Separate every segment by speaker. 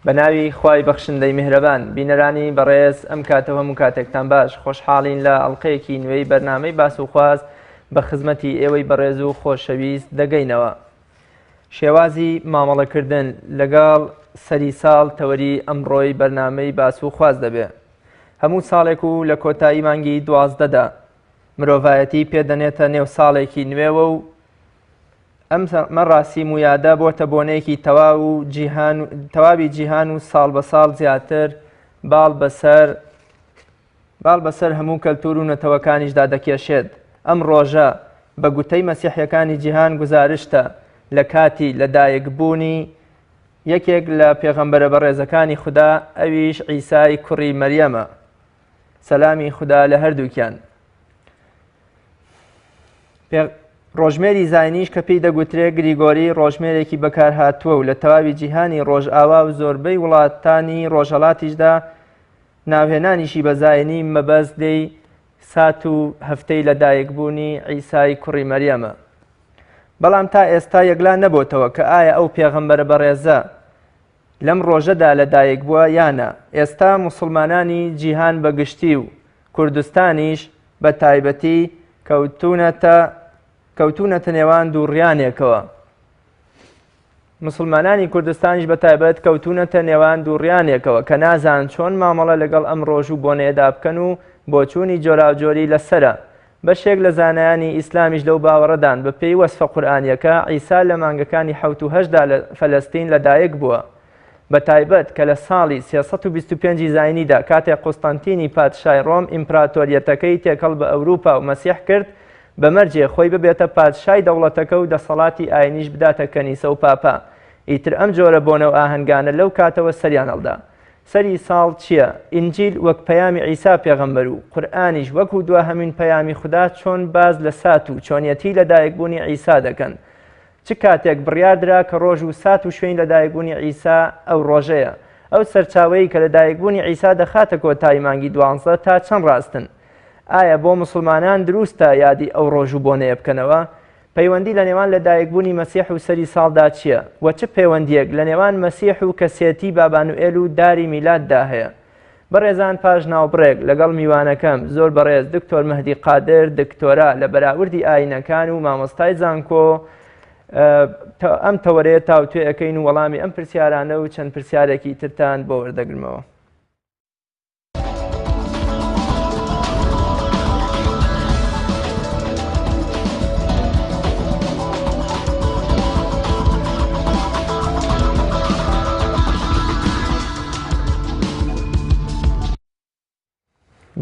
Speaker 1: بە ناوی خوای بەخشندەی میهرەبان. بینەرانی بەڕێز ئەم کاتە و هەموو کاتێکتان باش. خۆشحاڵین لە ئەڵقەیەکی نوێی بەرنامەی باس و خواز بە خزمەتی ئێوەی بەڕێز و خۆشەویست دەگەینەوە. شێوازی مامەڵەکردن لەگەڵ سەری ساڵ تەوەری ئەمڕۆی بەرنامەی باس و خواز دەبێ. هەموو ساڵێک و لە کۆتایی مانگی دوازدەدا مرۆڤایەتی پێ دەنێتە نێو ساڵێکی نوێوە و ئەم مەراسیم و یادە بۆتە بۆنەیەکی تەواو و جیهان تەواوی جیهان و ساڵ بە ساڵ زیاتر باڵ بەسەر باڵ بەسەر هەموو کەلتور و نەتەوەکانیشدا دەکێشێت. ئەم ڕۆژە بە گوتەی مەسیحیەکانی جیهان گوزارشتە لە کاتی لەدایکبوونی یەکێک لە پێغەمبەرە بەڕێزەکانی خودا ئەویش عیسای کوڕی مەریەمە سەلامی خودا لە هەردووکیان. ڕۆژمێری زاینیش کە پێی دەگوترێ گریگۆری ڕۆژمێرێکی بەکارهاتووە و لە تەواوی جیهانی ڕۆژئاوا و زۆربەی وڵاتانی ڕۆژهەڵاتیشدا ناوهێنانیشی بە زاینی مەبەست لێی سات و هەفتەی لەدایکبوونی عیسای کوڕی مەریەمە. بەڵام تا ئێستا یەکلا نەبۆتەوە کە ئایا ئەو پێغەمبەرە بەڕێزە لەم ڕۆژەدا لەدایک بووە یا نا. ئێستا موسڵمانانی جیهان بە گشتی و کوردستانیش بە تایبەتی کەوتوونەتە کەوتوونەتە نێوان دووڕیانێکەوە. موسڵمانانی کوردستانیش بە تایبەت کەوتوونەتە نێوان دووڕیانێکەوە کە نازان چۆن مامەڵە لەگەڵ ئەم ڕۆژ و بۆنەیەدا بکەن و بۆچوونی جۆراوجۆری لەسەرە. بەشێک لە زانایانی ئیسلامیش لەو باوەڕەدان بەپێی وەسفە قورئانییەکە عیسا لە مانگەکانی حەوت و هەشتدا لە فەلەستین لەدایک بووە. بە تایبەت کە لە ساڵی 325 ی زاینیدا کاتێک قوستەنتینی پادشای ڕۆم ئیمپراتۆریەتەکەی تێکەڵ بە ئەوروپا و مەسیح کرد بە مەرجێ خۆی ببێتە پادشای دەوڵەتەکە و دەسەڵاتی ئاینیش بداتە کەنیسە و پاپا. ئیتر ئەم جۆرە بۆنە و ئاهەنگانە لەو کاتەوە سەریان هەڵدا. سەری ساڵ چییە؟ ئینجیل وەک پەیامی عیسا پێغەمبەر و قورئانیش وەکو دواهەمین پەیامی خودا چۆن باس لە سات و چۆنیەتی لەدایکبوونی عیسا دەکەن؟ چ کاتێک بڕیار درا کە ڕۆژ و سات و شوێنی لەدایکبوونی عیسا ئەو ڕۆژەیە؟ ئەو سەرچاوەی کە لەدایکبوونی عیسا دەخاتە کۆتایی مانگی دوانزە تا چەند ڕاستن؟ ئایا بۆ موسڵمانان دروستە یادی ئەو ڕۆژ و بۆنەیە بکەنەوە؟ پەیوەندی لە نێوان لەدایکبوونی مەسیح و سەری ساڵدا چییە؟ وە چ پەیوەندییەک لە نێوان مەسیح و کەسێتی بابانوئێل و داری میلاددا هەیە؟ بەڕێزان پاش ناوبڕێک لەگەڵ میوانەکەم زۆر بەڕێز دکتۆر مەهدی قادر دکتۆرا لە بەراوردی ئاینەکان و مامۆستای زانکۆ ئەم تەوەرەیە تاوتوێ ئەەکەین و وەڵامی ئەم پرسیارانە و چەند پرسیارێکی ترتان بۆ وەردەگرمەوە.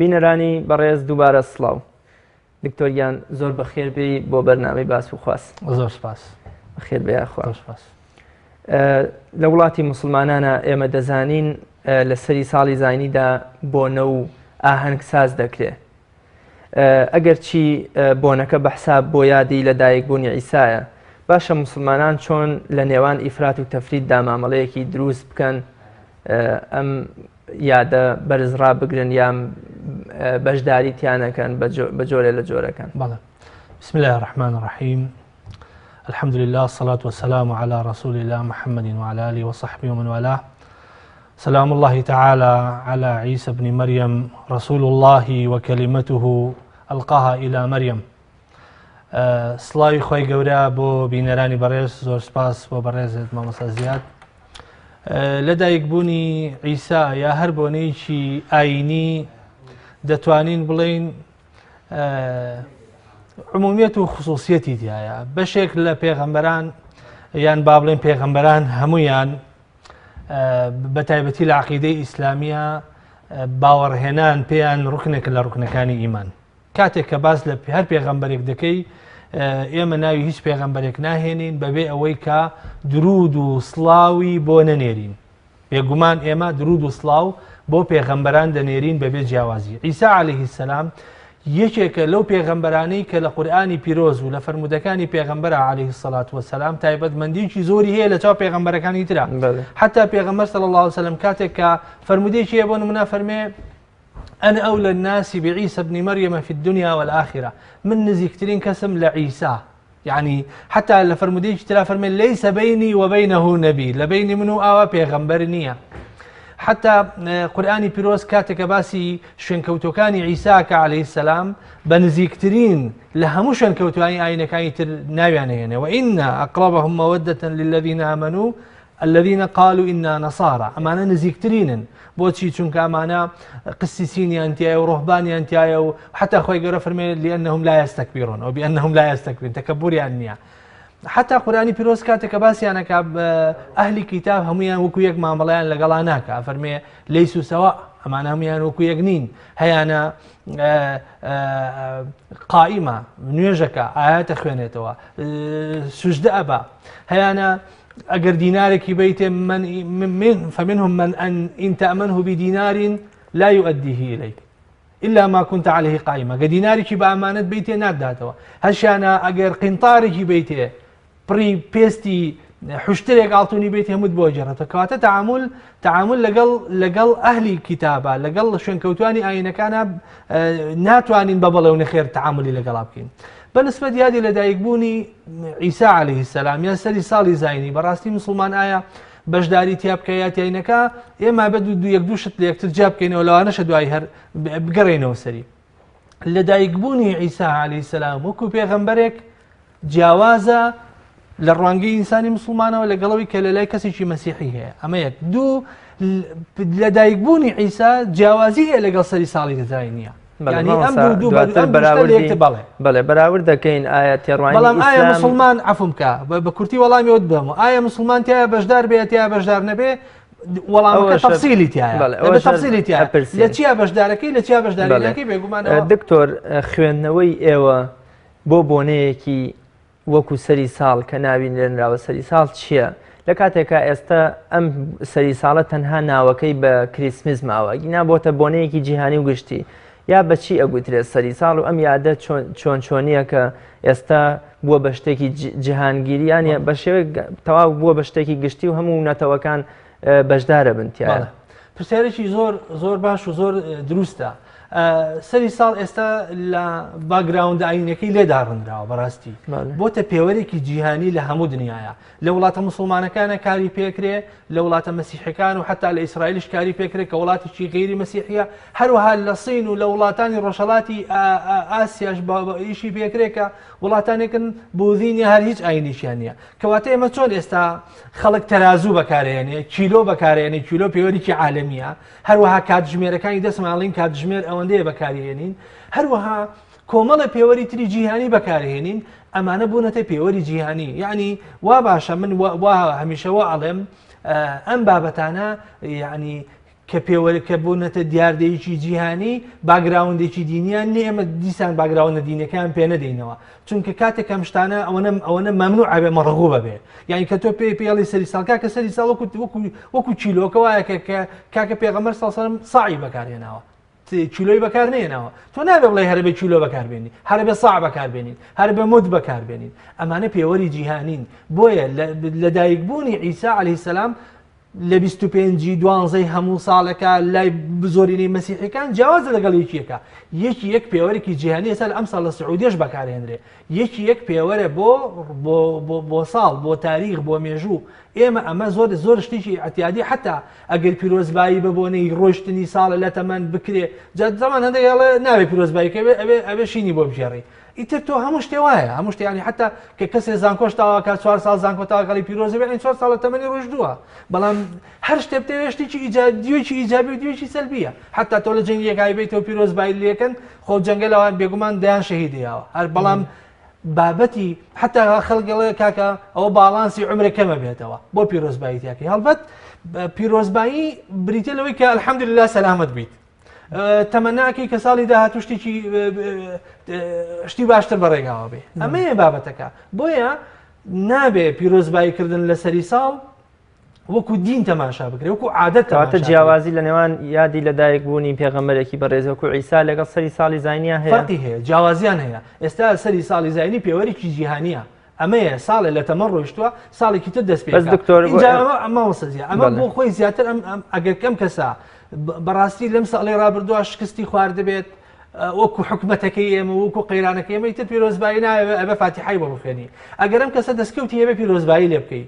Speaker 1: بینەرانی بەڕێز دووبارە سڵاو دکتۆر گیان زۆر بەخێر بێی بۆ بەرنامەی باس و خواست
Speaker 2: زۆر سپاس
Speaker 1: بەخێر بێ یاخوا سپاس لە وڵاتی مسلمانانە ئێمە دەزانین لە سەری ساڵی زینیدا بۆنە و ئاهەنگ ساز دەکرێ ئەگەر چی بۆنەکە بە حساب بۆ یادی لە دایکبوونی عیسایە باشە مسلمانان چۆن لە نێوان ئیفرات و تەفریتدا مامەڵەیەکی دروست بکەن ئەم یادە بەرز ڕابگرن یان بەشداری تیانەکەن بە جۆرێ لە جۆرەکان
Speaker 2: بەڵێ بسم الله الرحمن الرحیم الحمد لله الصلاة والسلام على رسول الله محمد وعلى آله وصحبه ومن والاه سلام الله تعالى على عيسى بن مريم رسول الله وكلمته ألقاها إلى مريم سڵاوی خۆی گەورە بۆ بینەرانی بەڕێز زۆر سپاس بۆ بەڕێزت مامۆستا زیاد لەدایکبوونی عیسا یا هەر بۆنەیەکی ئاینی دەتوانین بڵین عمومیت و خصوصیەتی تایە بەشێک لە پێغەمبەران یان با بڵێن پێغەمبەران هەمویان بە تایبەتی لە عقیدەی ئیسلامیە باوەڕهێنان پێیان ڕکنێک لە ڕکنەکانی ئیمان کاتێک کە باس لە هەر پێغەمبەرێک دەکەی ئێمە ناوی هیچ پێغەمبەرێک ناهێنین بەبێ ئەوەی کە درود و سڵاوی بۆ نەنێرین بێگومان ئێمە درود و سڵاو بۆ پێغەمبەران دەنێرین بەبێ جیاوازی عیسا عەلەیهی سەلام یەکێکە لەو پێغەمبەرانەی کە لە قورئانی پیرۆز و لە فەرموودەکانی پێغەمبەرە عەلەیهی سەڵات وەسەلام تایبەتمەندیکی زۆری هەیە لە چاو پێغەمبەرەکانی ترا حتا پێغەمبەر صلی الله علیه وسلم کاتێک کە فەرموودەیەکی هەیە بۆ نمونە فەرمێ أنا أولى الناس بعيسى بن مريم في الدنيا والآخرة من نزیکترین کەسم لە عیسا یعنی حتا لە فەرموودەیەکی ترا فەرمێ ليس بيني وبينه نبي لە بینی من و ئاوا پێغەمبەر نییە. حتا قورئانی پیرۆز کاتێک کە باسی شوێنکەوتوەکانی عیسا کە عەلەیهی سەلام بە نزیکترین لە هەموو شوێنکەوتوانی ئاینەکانی تر ناویان هێنێ وإن أقربهم مودة للذين آمنوا الذين قالوا إنا نصارى ئەمانە نزیکترینن بۆچی چونکە ئەمانە قسیسینیان تایە و ڕۆهبانیان تایە و حتا خۆی گەورە فەرمێ لأنهم لا يستكبرون أو بأنهم لا يستكبرون تەکەبوریان نییە حتا قورئانی پیرۆز کاتێک کە باسیان ئەکا ئەهلی کیتاب هەمویان وەکو یەک مامەڵەیان لەگەڵا ناکا فەرمێ لەیسو سەوا ئەمانە هەمویان وەکو یەک نین هەیانە قائیمە نوێژەکە ئاەتە خوێنێتەوە سوژدە ئەبا هەیانە ئەگەر دینارێکی بیتێ من من فمنهم من أن إن تأمنه بدينار لا يؤديه إليك إلا ما كنت عليه قائما گە دینارێکی بە ئامانەت بیتێ ناتداتەوە هەشیانە ئەگەر قینتارێکی بیتێ پڕی پێستی حشترێک ئاڵتونی بیت هەمووت بۆ گێڕێتەوە کەواتە تعامل تعامل لەگەڵ لەگەڵ ئەهلی کتابە لەگەڵ شوێنکەوتوانی ئاینەکانە ناتوانین بە بەڵێ و نەخێر تعاملی لەگەڵا بکەین بەنسبەت یادی لەدایکبوونی عیسا عەلەیهی السلام یان سەری ساڵی زینی بەڕاستی مسلمان ئایا بەشداری تیا بکە یا تیای نەکا ئێمە بە دوو یەک دوو شت لە یەکتر جیا بکەینەوە لەوانەشە دوای هەر بگەڕێینەوە سەری لەدایکبوونی عیسا عەلەیهی سەلام وەکو پێغەمبەرێک جیاوازە لە ڕوانگەی ئینسانی مسلمانەوە لەگەڵەوەی کە لە لای کەسێکی مەسیحی هەیە ئەمە یەک دوو لەدایکبوونی عیسا جیاوازی هەیە لەگەڵ سەری ساڵی زایینیە
Speaker 1: بەڵێ بەراورد دەکەین ئایا تێڕوانینی
Speaker 2: بەڵام ئایا مسلمان عەفوم بکە بە کورتی وەڵامی ئەوت بدەمەوە ئایا مسلمان تایە بەشدار بێت یا بەشدار نەبێ وەڵامەکە تەفسیلی تایە تەفسیلی تایە لە چیا بەشدارەکەی لە چیا بەشدارەکەی بێگومان
Speaker 1: دکتۆر خوێندنەوەی ئێوە بۆ بۆنەیەکی وەکو سەری ساڵ کە ناوی لێنراوە سەری ساڵ چییە؟ لە کاتێکا ئێستا ئەم سەری ساڵە تەنها ناوەکەی بە کریسمس ماوە گینا بۆتە بۆنەیەکی جیهانی و گشتی یا بەچی ئەگوترێت سەری ساڵ و ئەم یادە چۆن چۆنیە کە ئێستا بووە بە شتێکی جیهانگیری یان بە شێوەیەک تەواو بووە بە شتێکی گشتی و هەموو نەتەوەکان بەشدارە بن تیایا.
Speaker 2: پرسیارێکی زۆر زۆر باش و زۆر دروستە. سەری ساڵ ئێستا لە background ە ئاینەکەی لێ داڕنراوە بەڕاستی بۆتە پێوەرێکی جیهانی لە هەموو دنیاە لە وڵاتە مسلمانەکانە کاری پێکرێ لە وڵاتە مەسیحەکان و حتا لە ئیسرائیلش کاری پێکرێت کە وڵاتێکی غیری مەسیحیە هەروەها لە سین و لە وڵاتانی ڕۆژهڵاتی ئاسیاش ئیشی پێکرێت کە وڵاتانێکن بوزینی هەر هیچ ئاینێکیان نییە کەواتە ئێمە چۆن ئێستا خەڵک تەرازوو بەکارێنێ کیلۆ بەکارێنێ کیلۆ پێوەرێکی عالەمیە هەروەها کاتژمێرەکانی دەستماڵین کاتژمێر ئەوەندەیە بەکارهێنین هەروەها کۆمەڵە پێوەری تری جیهانی بەکارهێنین ئەمانە بوونەتە پێوەری جیهانی یعنی وا باشە من وا هەمیشە وا ئەڵێم ئەم بابەتانە یعنی کە پێوەر کە بوونەتە دیاردەیەکی جیهانی background ێکی دینیان نیە ئێمە دیسان background ە دینەکان پێ نەدەینەوە چونکە کاتێک ئەم شتانە ئەوەنە ئەوەنە مەمنوع ئەبێ مەڕغوبە بێ یعنی کە تۆ پێ پێڵی سەری ساڵ کاکە سەری ساڵ وەکو وەکو وەکو کیلۆکە وایە کە کە کاکە پێغەمبەر صلی الله علیه و سلم ساعی بەکارهێناوە کیلۆی بەکار نێناوە تۆ نابێ بڵێ هەرە بێ کیلۆ بەکاربێنی هەرە بێ ساع بەکاربێنین هەر بە مد بەکاربێنین ئەمانە پێوەری جیهانین بۆیە لەدایکبوونی عیسا عەلەیهی سەلام لە 25 ی دوانزەی هەموو ساڵێکا لای زۆرینەی مەسیحیەکان جیاوازە لەگەڵ یەکیەکە یەکی یەک پێوەرێکی جیهانی ئێستا لە ئەمساڵ لە سعودیەش بەکارهێنرێ یەکی یەک پێوەرە بۆ بۆ بۆ بۆ ساڵ بۆ تاریخ بۆ مێژوو ئێمە ئەمە زۆر زۆر شتێکی ئەتیادی حتا ئەگەر پیرۆزبایی بە بۆنەی ڕۆشتنی ساڵە لە تەمەن بکرێ جا زەمان هەندێک ئەڵێ ناوێ پیرۆزبایی کە ئەبێ ئەبێ شینی بۆ بگێڕی ئیتر تۆ هەموو شتێ وایە هەموو شتێ ینی حتا کە کەسێ زانکۆش تاواکە چوار ساڵ زانکۆ تاواکەڵی پیرۆزە بێ چوار ساڵە تەمەنی ڕۆژدووە بەڵام هەر شتێ بتەوێ شتێکی ئیجابیەکی ئیجابی و دیوێکی سەلبیە حتا تۆ لە جەنگێکای بیتەوە پیرۆزبایی لێکەن خۆ جەنگە لەوان بێگومان دەیان شەهیدی یاوە هەر بەڵام بابەتی حتا خەڵگەڵێ کاکە ئەوە باڵانسی عمرە کەمە بێتەوە بۆ پیرۆزبایی تیاکەی هەڵبەت پیرۆزبایی بریتە لەوەی کە الحمدلله سەلامت بیت تەمەناکەی کە ساڵی داهاتوو شتێکی شتی باشتر بەڕێگاوە بێ ئەمەیە بابەتەکە بۆیە نابێ پیرۆزباییکردن لە سەری ساڵ وەکو دین تەماشا بکرێ وەکو عادەت
Speaker 1: تەماشا جیاوازی لە نێوان یادی لەدایک بوونی پێغەمبەرێکی بەڕێز وەکو عیسا لەگەڵ سەری ساڵی زانیا هەیە
Speaker 2: فەرقی هەیە جیاوازیان هەیە ئێستا سەری ساڵی زایینی پێوەرێکی جیهانیە ئەمەیە ساڵێ لە تەمەن ڕۆیشتووە ساڵێکی تر دەست پێ
Speaker 1: بەس دکتۆر
Speaker 2: ئینجا ئەمە ئەمە وەسەزیە ئەمە بۆ خۆی زیاتر ئەم ئەم ئەگەر کەم کەسە بەڕاستی لەم ساڵی ڕابردووە شکستی خواردبێت وەکو حکومەتەکەی ئێمە وەکو قەیرانەکەی ئێمە ئیتر پیرۆزبایی ناوێ ئەبێ فاتیحای بۆ بخوێنی ئەگەر ئەم کەسە دەستکەوتی هەبێ پیرۆزبایی لێ بکەی.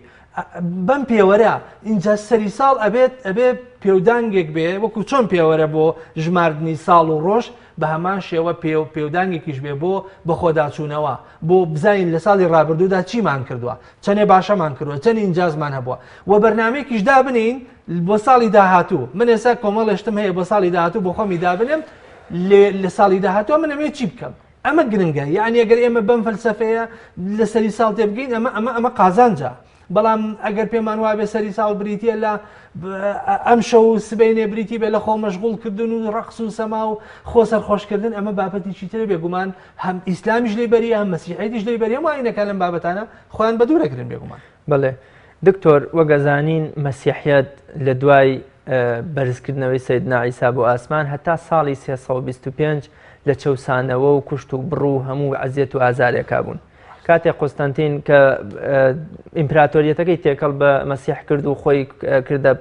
Speaker 2: بەم پێوەرە ئینجا سەری ساڵ ئەبێت ئەبێ پێودانگێک بێ وەکو چۆن پێوەرە بۆ ژماردنی ساڵ و ڕۆژ بە هەمان شێوە پێ و پێودانگێکیش بێ بۆ بەخۆداچوونەوە بۆ بزانین لە ساڵی ڕابردوودا چیمان کردووە چەنێ باشەمان کردووە چەند ئینجازمان هەبووە و بەرنمەیەکیش دابنین بۆ ساڵی داهاتوو من ئێستا کۆمەڵێشتم هەیە بۆ ساڵی داهاتوو بۆ خۆمی دابنێم لە ساڵی داهاتوە من ئەمێ چی بکەم ئەمە گرنگە یعنی ئەگەر ئێمە بەم فەلسەفەیە لە سەری ساڵ تێبگەین ئەمە ئەمە ئەمە قازانجە بەڵام ئەگەر پێمان وابێ سەری ساڵ بریتە لە ئەم شەو و سبینێ بریتی بێ لە خۆ مەشغوڵ کردن و ڕقس و سەما و خۆ سەرخۆشکردن ئەمە بابەتێکی ترە بێگومان هەم ئیسلامیش لی بەری هەم مەسیحێتیش لی بەری هەموو ئاینەکان لەم بابەتانە خۆیان بەدوورەگرن بێگومان.
Speaker 1: بەڵێ دکتۆر وەک ئەزانین مەسیحیەت لە دوای بەرزکردنەوەی سەیدنا عیسا بۆ ئاسمان هەتا ساڵی 325 لە چەوسانەوە و کوشت و بڕ و هەموو ئەزیەت و ئازارێکا بوون. کاتێک قوستەنتین کە ئیمپراتۆریەتەکەی تێکەڵ بە مەسیح کرد و خۆی کردە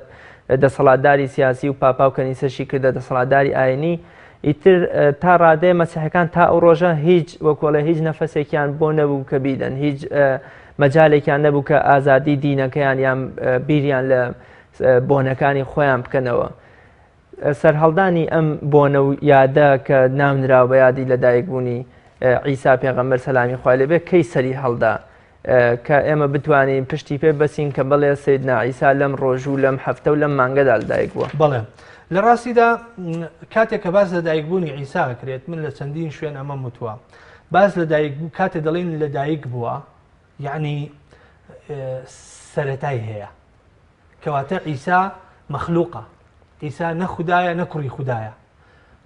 Speaker 1: دەسەڵاتداری سیاسی و پاپا و کەنیسەشی کردە دەسەڵاتداری ئاینی ئیتر تا ڕادەیە مەسیحەکان تا ئەو ڕۆژە هیچ وەکۆڵێ هیچ نەفەسێکیان بۆ نەبوو کە بیدەن هیچ مەجالێکیان نەبوو کە ئازادی دینەکەیان یان بیریان لە بۆنەکانی خۆیان بکەنەوە. سەرهەڵدانی ئەم بۆنە و یادە کە ناونراوە بە یادی لەدایکبوونی عیسا پێغەمبەر سەلامی خوای لێ بێ کەی سەری هەڵدا کە ئێمە بتوانین پشتی پێ بەسین کە بەڵێ سەیدنا عیسا لەم ڕۆژ و لەم هەفتە و لەم مانگەدا لەدایک بووە.
Speaker 2: بەڵێ لە ڕاستیدا کاتێک کە باس لە دایکبوونی عیسا ئەکرێت من لە چەندین شوێن ئەمەم وتووە باس لە دایک بوو کاتێ دەڵێن لە دایک بووە یعنی سەرەتای هەیە کەواتە عیسا مەخلوقە عیسا نە خودایە نە کوڕی خودایە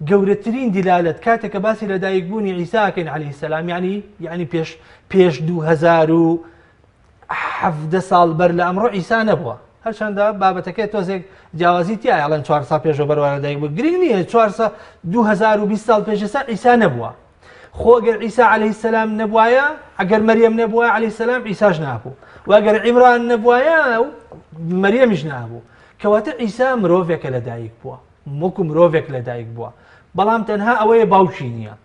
Speaker 2: گەورەترین دیلالەت کاتێک کە باسی لە دایک بوونی عیسا ئەکەین عەلەیهی سەلام یعنی یعنی پێش پێش 2017 ساڵ بەر لە ئەمڕۆ عیسا نەبووە هەرچەندە بابەتەکەی تۆزێک جیاوازی تایە ئەڵێن 4 ساڵ پێشەوە بەروارە دایک بوو گرنگ نییە 4 ساڵ 2020 ساڵ پێش ئێستا عیسا نەبووە خۆ ئەگەر عیسا عەلەیهی سەلام نەبوایە ئەگەر مەریەم نەبوایە عەلەیهی سەلام عیساش نابوو و ئەگەر عیمران نەبوایە مەریەمیش نابوو کەواتە عیسا مرۆڤێکە لەدایک بووە وەکو مرۆڤێک لەدایک بووە بەڵام تەنها ئەوەیە باوکی نییە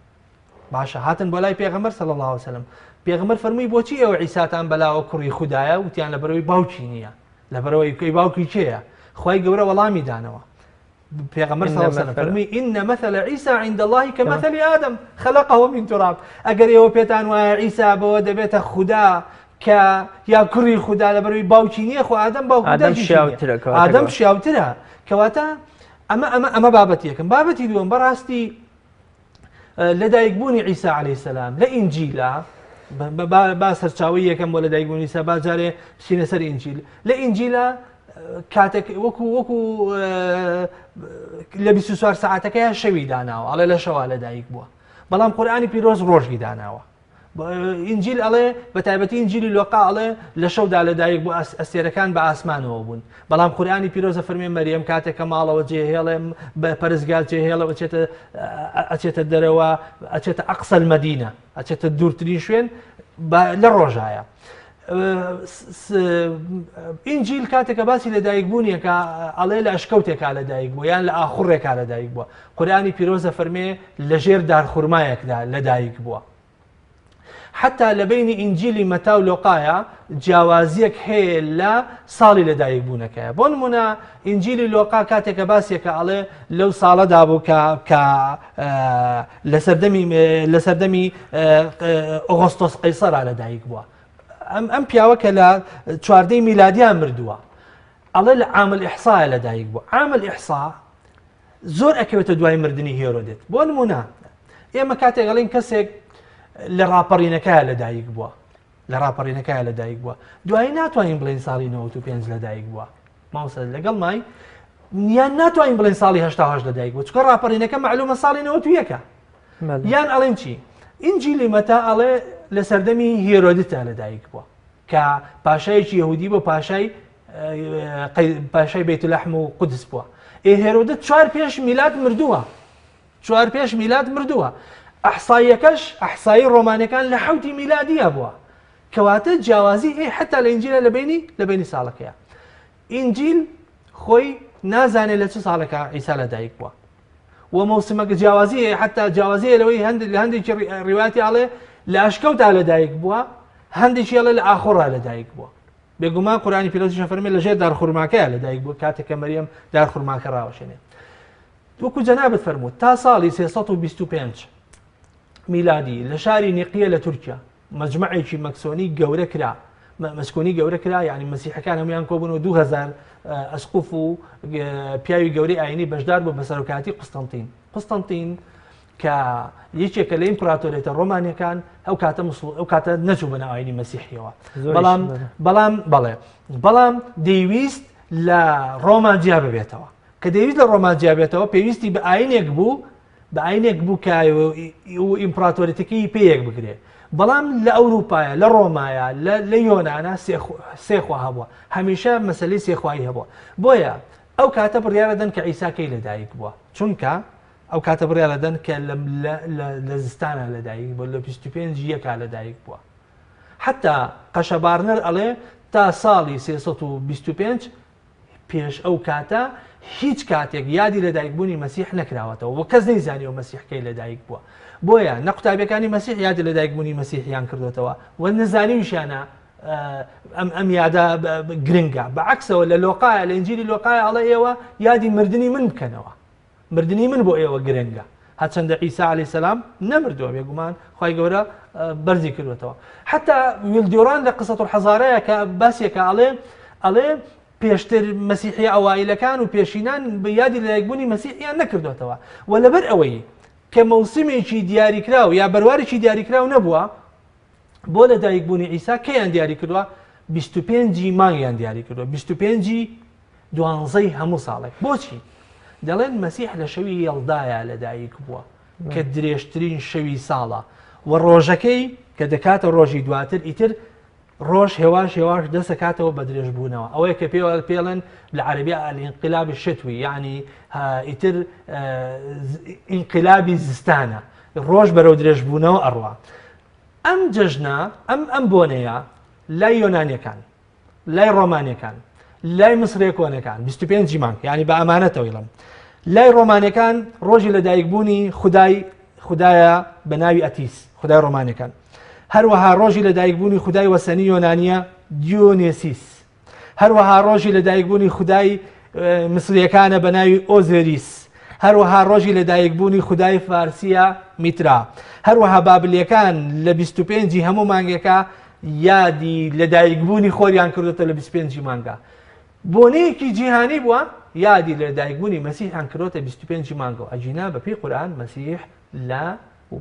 Speaker 2: باشە هاتن بۆ لای پێغەمبەر صلی الله علیه وسلم پێغەمبەر فەرمووی بۆچی ئێوە عیساتان بەلاوە کوڕی خودایە وتیان لەبەرەوەی باوکی نییە لەبەرەوەی کەی باوکی کێیە خوای گەورە وەڵامی دانەوە پێغەمبەر صلی الله علیه وسلم فەرمووی إن مثل عيسى عند الله كمثل آدم خلقه من تراب ئەگەر ئێوە پێتان وایە عیسا بەوە دەبێتە خودا کە یا کوڕی خودا لەبەرەوەی باوکی نییە خۆ ئادەم باوک
Speaker 1: ئادەم شیاوترە
Speaker 2: ئادەم شیاوترە کەواتە ئەمە ئەمە ئەمە بابەتی یەکەم بابەتی دووەم بەڕاستی لەدایکبوونی عیسا عەلەیهی سەلام لە ئینجیلا با سەرچاوی یەکەم بۆ لەدایکبوونی عیسا با جارێ بچینە سەر ئینجیل لە ئینجیلا کاتێک وەکو وەکو لە 24 ساعتەکەیان شەوی داناوە ئەڵێ لە شەوا لەدایک بووە بەڵام قورئانی پیرۆز ڕۆژی داناوە ئینجیل ئەڵێ بە تایبەتی ئینجیلی لۆقا ئەڵێ لە شەودا لەدایک بوو ئەستێرەکان بە ئاسمانەوە بوون بەڵام قورئانی پیرۆزە فەرمێ مەریەم کاتێک کە ماڵەوە جێهێڵێ بە پەرستگا جێهێڵە ئەچێتە ئەچێتە دەرەوە ئەچێتە ئەقسەل مەدینە ئەچێتە دوورترین شوێن لە ڕۆژایە ئینجیل کاتێک کە باسی لەدایک بوونیەکە ئەڵێ لە ئەشکەوتێکا لەدایک بوو یان لە ئاخوڕێکا لەدایک بووە قورئانی پیرۆزە فەرمێ لەژێر دارخورمایەکدا لەدایک بووە حتا لە بینی ئینجیلی مەتا و لۆقایا جیاوازیەک هەیە لە ساڵی لەدایک بوونەکەیە بۆ نمونە ئینجیلی لۆقا کاتێک کە باسیەکە ئەڵێ لەو ساڵەدا بوو کە کە لە سەردەمی لە سەردەمی ئۆغۆستۆس قەیسەرا لەدایک بووە ئەم ئەم پیاوە کە لە چواردەی میلادیان مردووە ئەڵێ لە عامل ئیحسایە لەدایک بوو عامل ئیحسا زۆر ئەکەوێتە دوای مردنی هێرۆدێت بۆ نمونە ئێمە کاتێک ئەڵێن کەسێک لە ڕاپەڕینەکە لەدایک بووە لە ڕاپەڕینەکە لەدایک بووە دوایی ناتوانین بڵێن ساڵی 95 لەدایک بووە مامۆستا لەگەڵ مای یان ناتوانین بڵێن ساڵی 88 لەدایک بوو چکە ڕاپەڕینەکە معلومە ساڵی 91 یان ئەڵێن چی ئینجیلی مەتا ئەڵێ لە سەردەمی هێرۆدتا لەدایک بووە کە پاشایەکی یهودی بۆ پاشای پاشای بەیت لەحم و قودس بووە ئێ هێرۆدت چوار پێش میلاد مردووە چوار پێش میلاد مردووە ئەحساییەکەش ئەحسایی ڕۆمانەکان لە حوتی میلادیە بووە کەواتە جیاوازی هەیە حتا لە ئینجیلە لە بینی لە بینی ساڵەکەیە ئینجیل خۆی نازانێت لە چ ساڵەکە عیسا لە دایک بووە و مەوسمەکە جیاوازی هەیە حتا جیاوازی هەیە لەوەی هەندێک لە هەندێکی ڕیواتی ئاڵێ لە ئەشکەوتا لە دایک بووە هەندێکی ئەڵێ لە ئاخۆڕا لە دایک بووە. بێگومان قورئانی پیرۆزیش ئەفەرمێ لەژێر دارخورماکەیە لەدایک بووە کاتێک کە مەریەم دارخورماکە ڕاوەشێنێ. وەکو جەنابت فەرمووت تا ساڵی 325 میلادی لە شاری نیقیە لە تورکیا مەجمەعێکی مەکسۆنی گەورە کرا مەسکۆنی گەورە کرا یعنی مەسیحەکان هەمویان کۆبوون و 2000 ئەسقوف و پیاوی گەورەی ئاینی بەشدار بوو بە سەرۆکایەتی قوستەنتین قوستەنتین کە یەکێکە لە ئیمپراتۆریەتە ڕۆمانیەکان ئەو کاتە مسڵ ئەو کاتە نەچوو بە ناو ئاینی مەسیحیەوە بەڵام بەڵام بەڵێ بەڵام دەیویست لە ڕۆما جیا ببێتەوە کە دەیویست لە ڕۆما جیا بێتەوە پێویستی بە ئاینێک بوو بە ئاینێک بوو کە و ئیمپراتۆریەتەکەی پێیەک بگرێ بەڵام لە ئەوروپایە لە ڕۆمایە لە یۆناە سێخوا هەبووە هەمیشە مەسلەی سێخوایی هەبووە بۆیە ئەو کاتە بڕیارە دەن کە عیساکەی لەدایک بووە چونکە ئەو کاتە بڕیارە دەن کە لە زستانە لەدایک بووە لە 25 یەکا لەدایک بووە حتا قەشە بارنەر ئەڵێ تا ساڵی 325 پێش ئەو کاتە هیچ کاتێک یادی لەدایکبوونی مەسیح نەکراوەتەوە و کەس نەیزانیوە مەسیح کەی لەدایک بووە بۆیە نە قوتابیەکانی مەسیح یادی لەدایکبوونی مەسیحیان کردوێتەوە و نەزانیویشیانە ئەم ئەم یادە گرنگە بە عکسەوە لە لۆقایە لە ئینجیلی لۆقایە ئەڵێ ئێوە یادی مردنی من بکەنەوە مردنی من بۆ ئێوە گرنگە هەرچەندە عیسا عەلەیهی سەلام نەمردووە بێگومان خوای گەورە بەرزی کردوێتەوە حتا ویلدیۆران لە قسە الحەزارەیە کە باسیەکە ئەڵێ ئەڵێ پێشتر مەسیحی ئەوایلەکان و پێشینان بە یادی لەدایکبوونی مەسیحیان نەکردوێتەوە و لەبەر ئەوەی کە مەوسمێکی دیاریکراو یا بەروارێکی دیاریکراو نەبووە بۆ لەدایکبوونی عیسا کەیان دیاری کردووە 25 مانگیان دیاری کردووە 25 دوانزەی هەموو ساڵێک. بۆچی؟ دەڵێن مەسیح لە شەوی یەڵدایا لەدایک بووە کە درێژترین شەوی ساڵە و ڕۆژەکەی کە دەکاتە ڕۆژی دواتر ئیتر ڕۆژ هێواش هێواش دەسەکاتەوە بە درێژبوونەوە ئەوەیە کە پێوە پێڵێن لە عەربی الانقلاب الشتوی یعنی ئیتر ئینقلابی زستانە ڕۆژ بەرەو درێژبوونەوە ئەڕوا ئەم جەژنە ئەم ئەم بۆنەیە لای یۆنانیەکان لای ڕۆمانیەکان لای مسرێ کۆنەکان 25 مانگ یعنی بە ئەمانەتەوە ئەڵێم لای ڕۆمانەکان ڕۆژی لەدایکبوونی خدای خدایە بە ناوی ئەتیس خدای ڕۆمانەکان هەروەها ڕۆژی لەدایکبوونی خدای وەسەنی یۆنانیە دیۆنێسیس هەروەها ڕۆژی لەدایکبوونی خدای مسریەکانە بە ناوی ئۆزێریس هەروەها ڕۆژی لەدایکبوونی خودای فارسیە میترا هەروەها بابلیەکان لە 25 هەموو مانگێکە یادی لەدایکبوونی خۆریان کردوتە لە 25 مانگا بۆنەیەکی جیهانی بووە یادی لەدایکبوونی مەسیحیان کردوتە 25 مانگەوە ئەگینا بەپێی قورئان مەسیح لە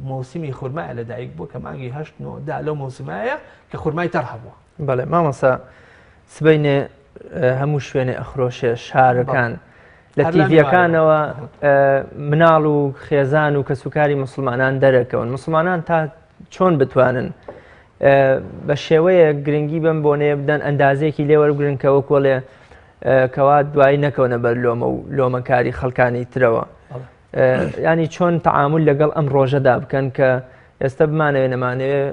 Speaker 2: مۆسیمی خورمایە لەدایک بووە کە مانگی هەشت نۆ دا لەو مۆسیمایە کە خورمای تەڕ هەبووە.
Speaker 1: بەڵێ مامۆستا سبەینێ هەموو شوێنێ ئەخرۆشێ شارەکان لە تیڤیەکانەوە مناڵ و خێزان و کەسوکاری مسلمانان دەرەکەون مسلمانان تا چۆن بتوانن بە شێوەیە گرنگی بەم بۆنەیە بدەن ئەندازەیەکی لێ وەربگرن کە وەکۆڵێ کەوا دوایی نەکەونە بەر لۆمە و لۆمەکاری خەڵکانی ترەوە ینی چۆن تعامل لەگەڵ ئەم ڕۆژەدا بکەن کە ئێستا بمانەوێ نەمانەوێ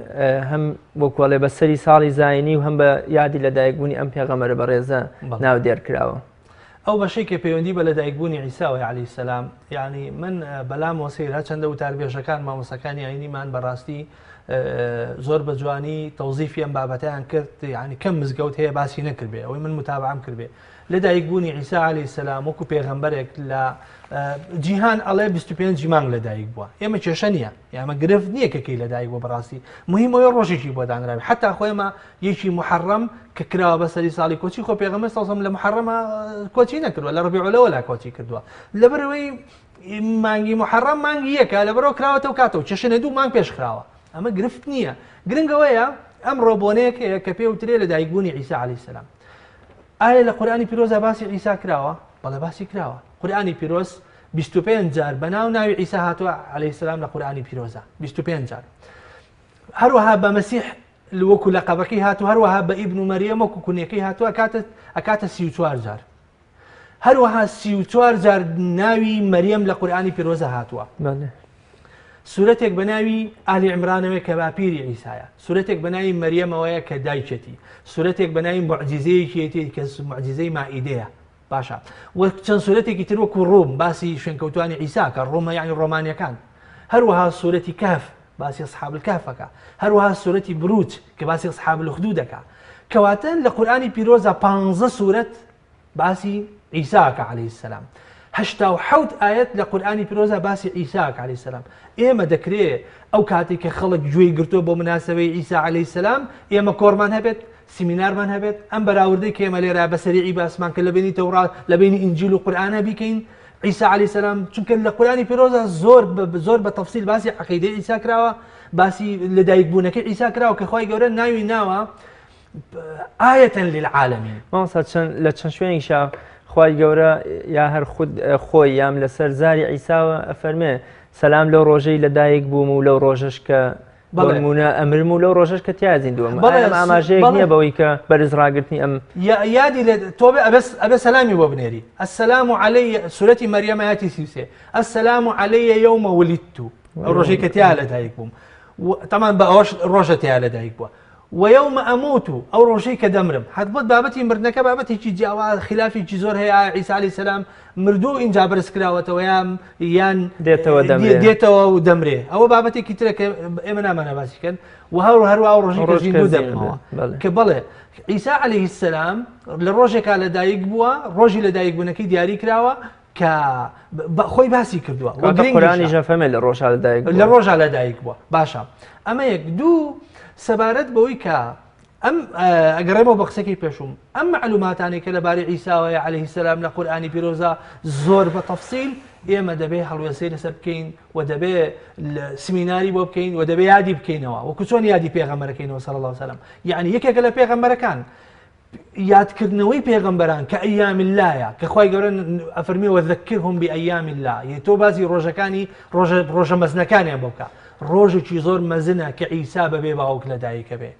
Speaker 1: هەم وەکوڵێ بە سەری ساڵی زینی و هەم بە یادی لەدایکبوونی ئەم پێغەمەرە بەڕێزە ناودێر کراوە.
Speaker 2: ئەو بەشەی کە پەیوەندی بە لەدایکبوونی عیساوەیە عەلەیهی سەلام، یانی من بەلامەوە سەیرە هەرچەندە وتاربێژەکان مامۆستاکانی ئاینیمان بەڕاستی زۆر بە جوانی تەوزیفی ئەم بابەتەیان کرد یعنی کەم مزگەوت هەیە باسی نەکردبێ ئەوەی من متابعەم کردبێ لەدایکبوونی عیسا عەلەیهی سەلام وەکو پێغەمبەرێک لە جیهان ئەڵێ 25 مانگ لەدایک بووە ئێمە کێشە نییە یامە گرفت نییە کە کەی لەدایک بووە بەڕاستی مهم ئەوەیە ڕۆژێکی بۆ دانراوی حتا خۆ ئێمە یەکی محەڕەم کە کراوە بە سەری ساڵی کۆچی خۆ پێغەمبەر صلی الله لە محەڕەمە کۆچی نەکردووە لە ڕەبیع الاوەلا کۆچی کردووە لەبەرئەوەی مانگی محەڕەم مانگی یەکە لەبەرەوە کراوەتەوە کاتەوە چێشنە دوو مانگ پێش خراوە ئەمە گرفت نییە گرنگەوەیە ئەمڕۆ بۆنەیەک هەیە کە پێ وترێ لە دایکبوونی عیسا عەلەیهی سەلام ئایا لە قورئانی پیرۆزا باسی عیسا کراوە بەڵێ باسی کراوە قورئانی پیرۆز 25 جار بە ناو ناوی عیسا هاتووە عەلەیهی سەلام لە قورئانی پیرۆزا 25 جار هەروەها بە مەسیح وەکو لەقەبەکەی هاتوو هەروەها بە ئیبن و مەریەم وەکو کونیەکەی هاتووە ئەکاتە ئەکاتە 34 جار هەروەها 34 جار ناوی مەریەم لە قورئانی پیرۆزە هاتووە سورەتێک بە ناوی ئالی عمرانەوەی کە باپیری عیسایە سورەتێک بە ناوی مەریەمەوەیە کە دایکێتی سورەتێک بە ناوی معجزەیەکیەتی کە معجزەی مائیدەیە باشە وە چەند سورەتێکی تر وەکو ڕوم باسی شوێنکەوتوانی عیسا کە ڕۆمە یعنی ڕۆمانیەکان هەروەها سورەتی کەهف باسی اصحاب الکهفەکە هەروەها سورەتی بروج کە باسی اصحاب الاخدودەکە. کەواتە لە قورئانی پیرۆزا پانزە سورەت باسی عیسا کە عەلەیهی سەلام 87 ئایەت لە قورئانی پیرۆزا باسی عیسا کە عەلەیهی سەلام ئێمە دەکرێ ئەو کاتێک کە خەڵک گوێی گرتووە بۆ مناسەوەی عیسا عەلەیهی سەلام ئێمە کۆڕمان هەبێت سیمینارمان هەبێت ئەم بەراوردەی کە ئێمە لێرە بە سەریعی باسمان کە لە بینی تەورات لە بینی ئینجیل و قورئانە بیکەین عیسا عەلەیهی سەلام چونکە لە قورئانی پیرۆزا زۆر زۆر بە تەفسیل باسی عەقیدەی عیسا کراوە باسی لەدایکبوونەکەی عیسا کراوە کە خوای گەورە ناوی ناوە آیة للعالمین.
Speaker 1: مامۆستا چەند لە چەند شوێنێکیشا خوای گەورە یا هەر خود خۆی یام لەسەر زاری عیساوە ئەفەرمێ سەلام لەو ڕۆژەی لەدایک بووم و لەو ڕۆژەش کە بۆ نمونە ئەمرم و لەو ڕۆژەش کە تیا زیندووم بەڵێ ئەم ئاماژەیەک نییە بەوەی کە بەرز ڕاگرتنی ئەم
Speaker 2: یادی لە تۆ بێ ئەبێ سەلامی بۆ بنێری السلام علی سورەتی مەریەم ئایەتی 33 السلام علی یوم ولدت ئەو ڕۆژەی کە تیا لەدایک بووم تەمان بە ئەوەش ڕۆژە تیا لەدایک بووە ویوم اموت ئەو ڕۆژەی کە دەمرم هەتبەت بابەتی مردنەکە بابەتێکی جیاواز خلافێکی زۆر هەیە ئایا عیسی علیە سلام مردوو و ئینجا بەرز کراوەتەوە یان یان
Speaker 1: دێتەوە دەمرێ
Speaker 2: دێتەوە و دەمرێ ئەوە بابەتێکی ترە کە ئێمە نامانە باسی کەن و هەر هەروە ئەو ڕۆژی کە زیندوو دەبمەوە کە بەڵێ عیسی علیه السلام لە ڕۆژێکا لەدایک بووە ڕۆژی لەدایک بوونەکەی دیاری کراوە کە خۆی باسی کردووە
Speaker 1: قورئانیش ئەفەرمێ لە ڕۆژا لەدایک
Speaker 2: لە ڕۆژا لەدایک بووە باشە ئەمە یەک دوو سەبارەت بەوەی کە ئەم ئەگەڕێمەوە بە قسەکەی پێشوم ئەم معلوماتانەی کە لەبارەی عیساوەیە عەلەیهی سەلام لە قورئانی پیرۆزا زۆر بە تەفسیل ئێمە دەبێ هەڵوێستەی لەسەر بکەین و دەبێ سمیناری بۆ بکەین و دەبێ یادی بکەینەوە وەکو چۆن یادی پێغەمبەرەکەینەوە صلی الله علیه وسلم یعنی یەکێکە لە پێغەمبەرەکان یادکردنەوەی پێغەمبەران کە ایام اللە یە کە خوای گەورە ئەفەرمێ وذکرهم بایام اللە یە تۆ باسی ڕۆژەکانی ڕۆژە ڕۆژە مەزنەکانیان بۆ بکە ڕۆژێکی زۆر مەزنە کە عیسا بەبێ باوک لەدایکە بێ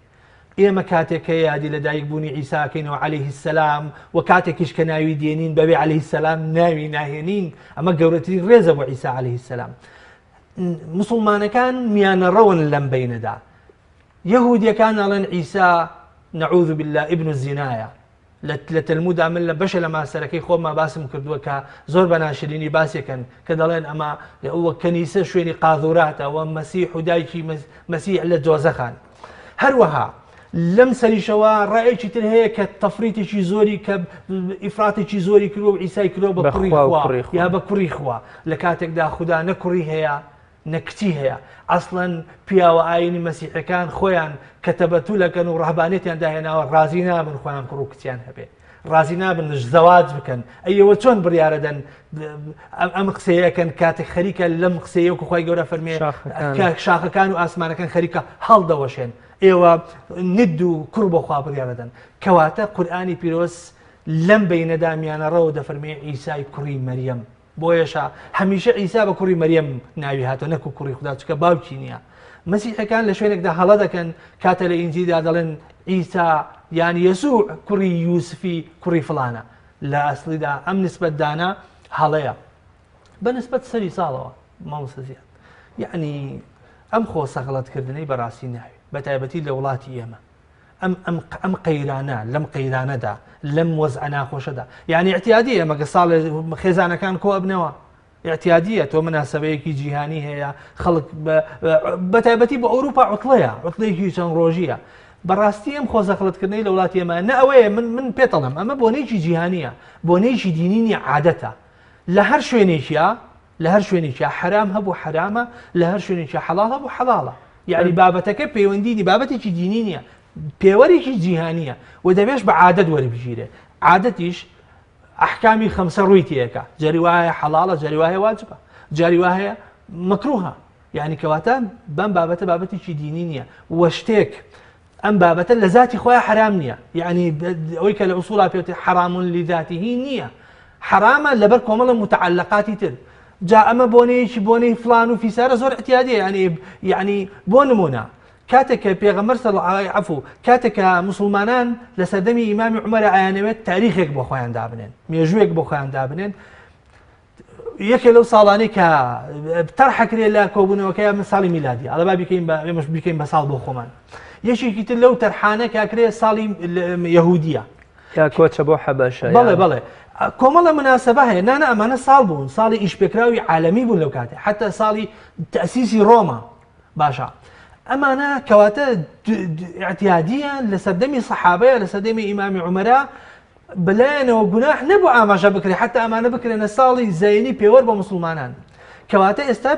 Speaker 2: ئێمە کاتێک کە یادی لەدایک بوونی عیساکەینەوە عەلەیه السلام و کاتێکیش کە ناوی دێنین بەبێ عەلەیه السلام ناوی ناهێنین ئەمە گەورەترین ڕێزە بۆ عیسا عەلەیه السلام مسلمانەکان میانەڕەون لەم بینەدا یەهودیەکان ئەڵێن عیسا نعوذ باللە ابن الزنایە لە تەلمودا من لە بەشە لە ماستەرەکەی خۆما باسم کردووە کە زۆر بە ناشرینی باسێکن کە دەڵێن ئەمە وە کەنیسە شوێنی قاذوراتە وە مەسیح و دایکی مەسیح لە دۆزەخان هەروەها لەم سەریشەوە ڕایەکی تر هەیە کە تەفریتێکی زۆری کە ئیفراتێکی زۆری کردووە و عیسای کردووە بە کوڕی خوا یا بە کوڕی خوا لە کاتێکدا خودا نە کوڕی هەیە نە کچی هەیە ئەسڵەن پیاوە ئاینی مەسیحەکان خۆیان کە تەبەتول ئەکەن و ڕەهبانێتیان داهێناوە ڕازی نابن خۆیان کوڕ و کچیان هەبێ ڕازی نابن زەواج بکەن ئەی ئێوە چۆن بڕیارەدەن ئەم قسەیەکەن کاتێک خەریکە لەم قسەیە و خوای گەورە فەرمێ شاخەکان و ئاسمانەکان خەریکە هەڵدەوەشێن ئێوە ند و کوڕ بۆ خوا بڕیارەدەن کەواتە قورئانی پیرۆز لەم بینەدا میانەڕەوە دەفەرمێ عیسای کوڕی مەریەم بۆیەشە هەمیشە عیسا بە کوڕی مەریەم ناوی هاتووە نەکو کوڕی خودا چونکە باوکی نییە. مەسیحەکان لە شوێنێکدا هەڵە دەکەن کاتە لە ئینجیلدا دەڵێن عیسا یان یەسوع کوڕی یوسفی کوڕی فڵانە. لە ئەسڵیدا ئەم نسبەتدانە هەڵەیە. بە نسبەت سەری ساڵەوە مامۆستا زیاد یعنی ئەم خۆ سەغڵەتکردنەی بەڕاستی ناوێ بە تایبەتی لە وڵاتی ئێمە. ئەم ئەم ئەم قەیرانە لەم قەیرانەدا لەم وەزعە ناخۆشەدا یعنی اعتیادی ئێمە کە ساڵێ خێزانەکان کۆ ئەبنەوە اعتیادیە تۆ مناسبەیەکی جیهانی هەیە خەڵک بە تایبەتی بۆ ئەوروپا عوتڵەیە عوتڵەیەکی چەند ڕۆژیە بەڕاستی ئەم خۆزەخڵتکردنەی لە وڵاتی ئێمە نە ئەوەیە من من پێتەڵم ئەمە بۆنێکی جیهانیە بۆنێکی دینی نیە عادەتە لە هەر شوێنێکیا لە هەر شوێنێکیا حەرام هەبوو حەرامە لە هەر شوێنێکیا حەڵاڵ هەبوو حەڵاڵە یعنی بابەتەکە پەیوەندی نی بابەتێکی دینی نییە پێوەرێکی جیهانیە و دەبێش بە عادەت وەربگیرێ عادەتیش ئەحکامی خەمسە ڕووی تێەکە جاری وایە حەڵاڵە جاری وایە واجبە جاری وایە مەکروهە یعنی کەواتە بەم بابەتە بابەتێکی دینی نییە وە شتێک ئەم بابەتە لە زاتی خۆیا حەرام نییە یعنی ئەوەی کە لە ئوسوڵا پێوتێ حەرام لذاته نییە حەرامە لەبەر کۆمەڵە متعلقاتی تر جا ئەمە بۆنەیەکی بۆنەی فلان و فیسارە زۆر اعتیادیە یعنی یعنی بۆ نمونە کاتێک کە پێغەمبەر صلی الله عفو کاتێک کە مسلمانان لە سەردەمی ئیمامی عومەر ئایانەوێت تاریخێک بۆ خۆیان دابنێن مێژوویەک بۆ خۆیان دابنێن یەکێ لەو ساڵانەی کە تەرحەکرێ لە کۆبوونەوەکەی من ساڵی میلادی ئەڵە با بیکەین بە ئێمەش بیکەین بە ساڵ بۆ خۆمان یەکێکی تر لەو تەرحانە کاکرێ ساڵی یەهودیە
Speaker 1: یا کۆچە بۆ حەبەشە
Speaker 2: بەڵێ بەڵێ کۆمەڵە مناسبە هەیە نانە ئەمانە ساڵ بوون ساڵی ئیشپێکراوی عالەمی بوون لەو کاتێ حتا ساڵی تەسیسی ڕۆما باشە. ئەمانە کەواتە ئیعتیادییە لە سەردەمی سەحابەیە لە سەردەمی ئیمامی عومەرە بەلایەنەوە گوناح نەبوو ئاماژە بکرێت حتا ئەمانە بکرێنە ساڵی زینی پێوەر بە مسلمانان کەواتە ئێستا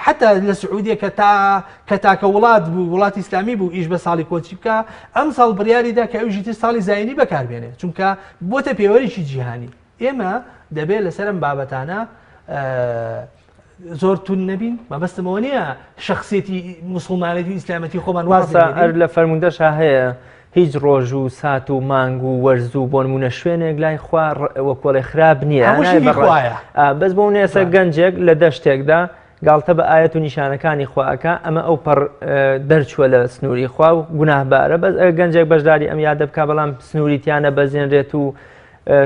Speaker 2: حتا لە سعودیە کە تا کە تاکە وڵات بوو وڵاتی ئیسلامی بوو ئیش بە ساڵی کۆچی بکە ئەم ساڵ بڕیاریدا کە ئەوژی تر ساڵی زینی بەکاربێنێ چونکە بۆتە پێوەرێکی جیهانی ئێمە دەبێت لەسەر ئەم بابەتانە زۆر تون نەبین مەبەستم ئەوە نییە شخصێتی مسلمانەتی و ئیسلامەتی خۆمان واز
Speaker 1: ئەر لە فەرموندەشا هەیە هیچ ڕۆژ و سات و مانگ و وەرز و بۆنمونە شوێنێک لای خوا وەکۆڵێ خراپ نییە بەس بۆ نێسە گەنجێک لە دەشتێکدا گاڵتە بە ئاەت و نیشانەکانی خواکە ئەمە ئەو پەڕ دەرچووە لە سنووری خوا و گوناهبارە بەس گەنجێک بەشداری ئەم یادە بک بەڵام سنووری تیانە بەزێنرێت و